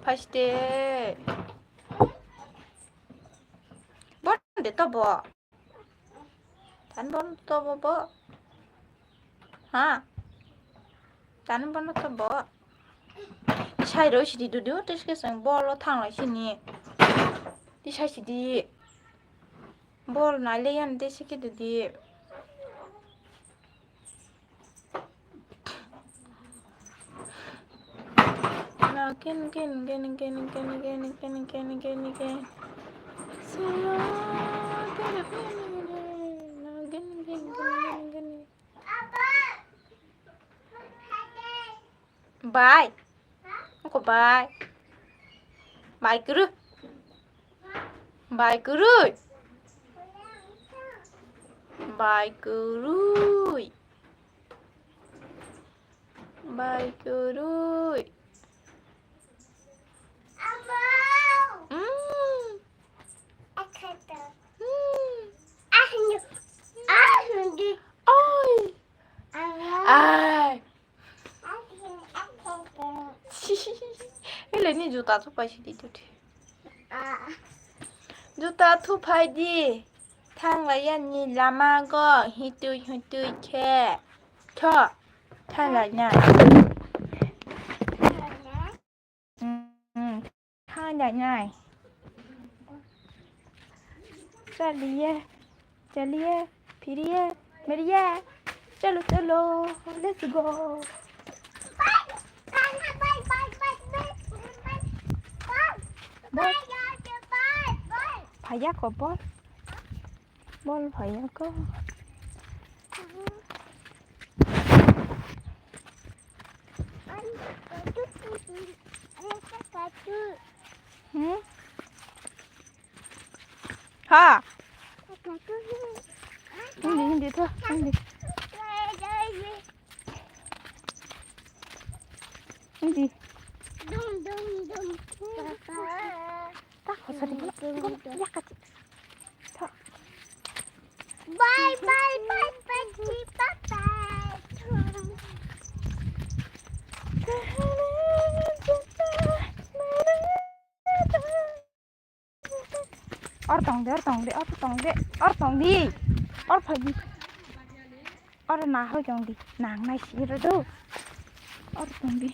Phaiste. Bon de to bo. Tan bon to bo bo. Ha. Tan bon to bo. Sai roi sidi dudu, tes ke sang bol o thang lai sini. Di sai sidi. Bol nai le yan de sike didi. Bai. Oko bai. Bai kuru. Bai kuru. Bai kuru. Bai kuru. Mm. Mm. Oi. Ai. Ele ni juta thupai sidi duti. Juta thupai di. Thanglai ya ni lama go hitui hitui khe. Tho. Thanglai na. Mm, thanglai nai. Chaliye, chaliye, phiriye, meriye. Chalo, chalo, let's go. Bol. Phaiya ko bol. Bol phaiya ko. Hmm? Ha. Hindi, hindi to. Hindi. Hindi. Dum, dum, dum. Papa. Tak, kau sedih. Dum, dum, dum. Ya, kacik. Bye, bye, bye, bye, bye, bye. Or tong de, or tong de, or tong de, or tong di, or phai di. Or na hoi tong di, nang nai si ro do. Or tong di.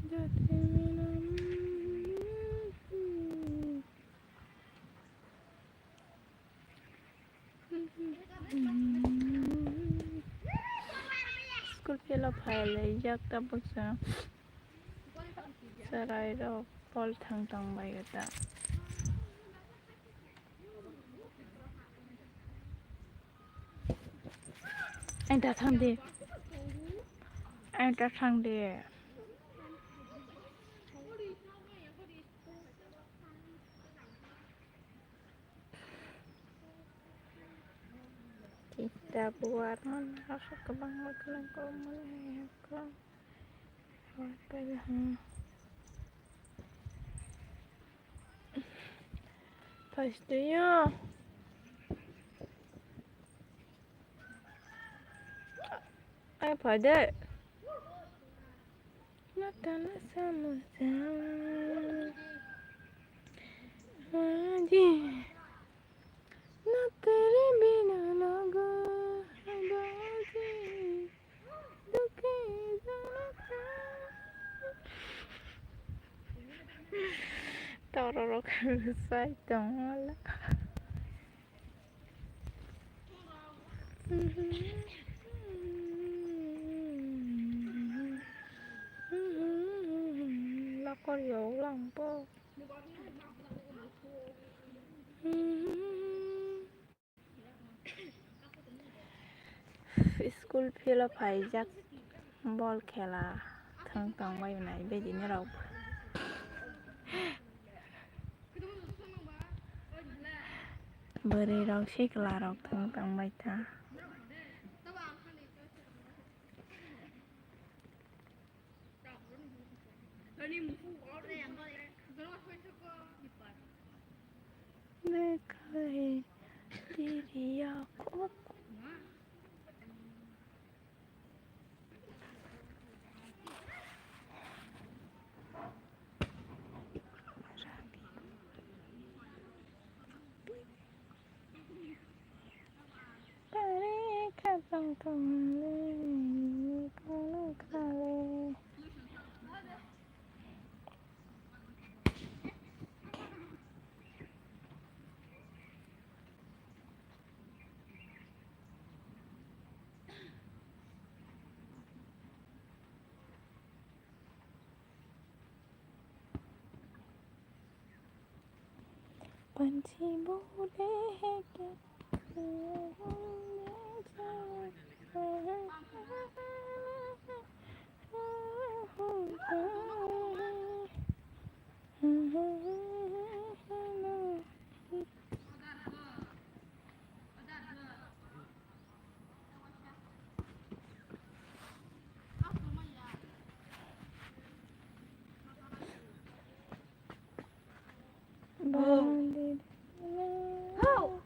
School field o phai laijak tabuk chwng chwrairok bol thwng tong bai ta. Ang ta thang di. Ang ta thang di. Kita buat mana rasa kebang kebang kau mana ya kau. Pastuyo. Ai, pada. Natana samusa. Aji. Na tere bina laga hai baji. Dukhe janata. Tororok sai tongwala. Lakor yog langpo. School field o phaijak bol khela thwng tongbai nai bejini rok. Bwrwi rok sikla rok thwng tongbai ta. Lekai tiriya kok. Kare khatang tongmani kono khale. Panchi bole hai kya? Hau!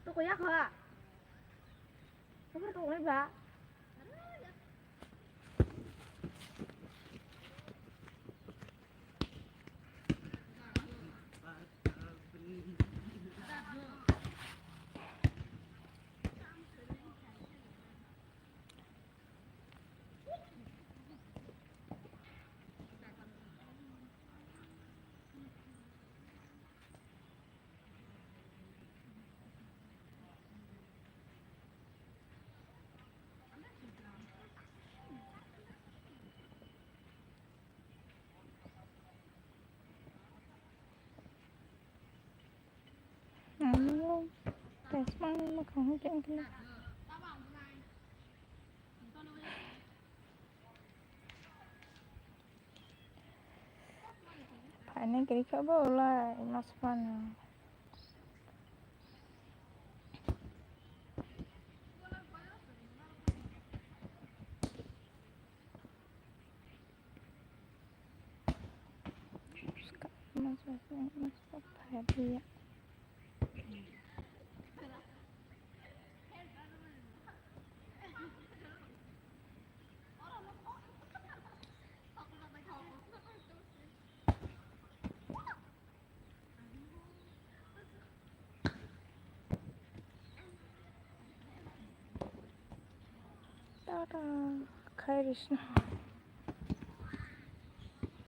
Tuku yak ha? Tuku tuku ba? Ang tei smang mwkhang hwn khe wngkhe. Phaina kwrwi kha bo ulai mas phano. Tata, khai risna.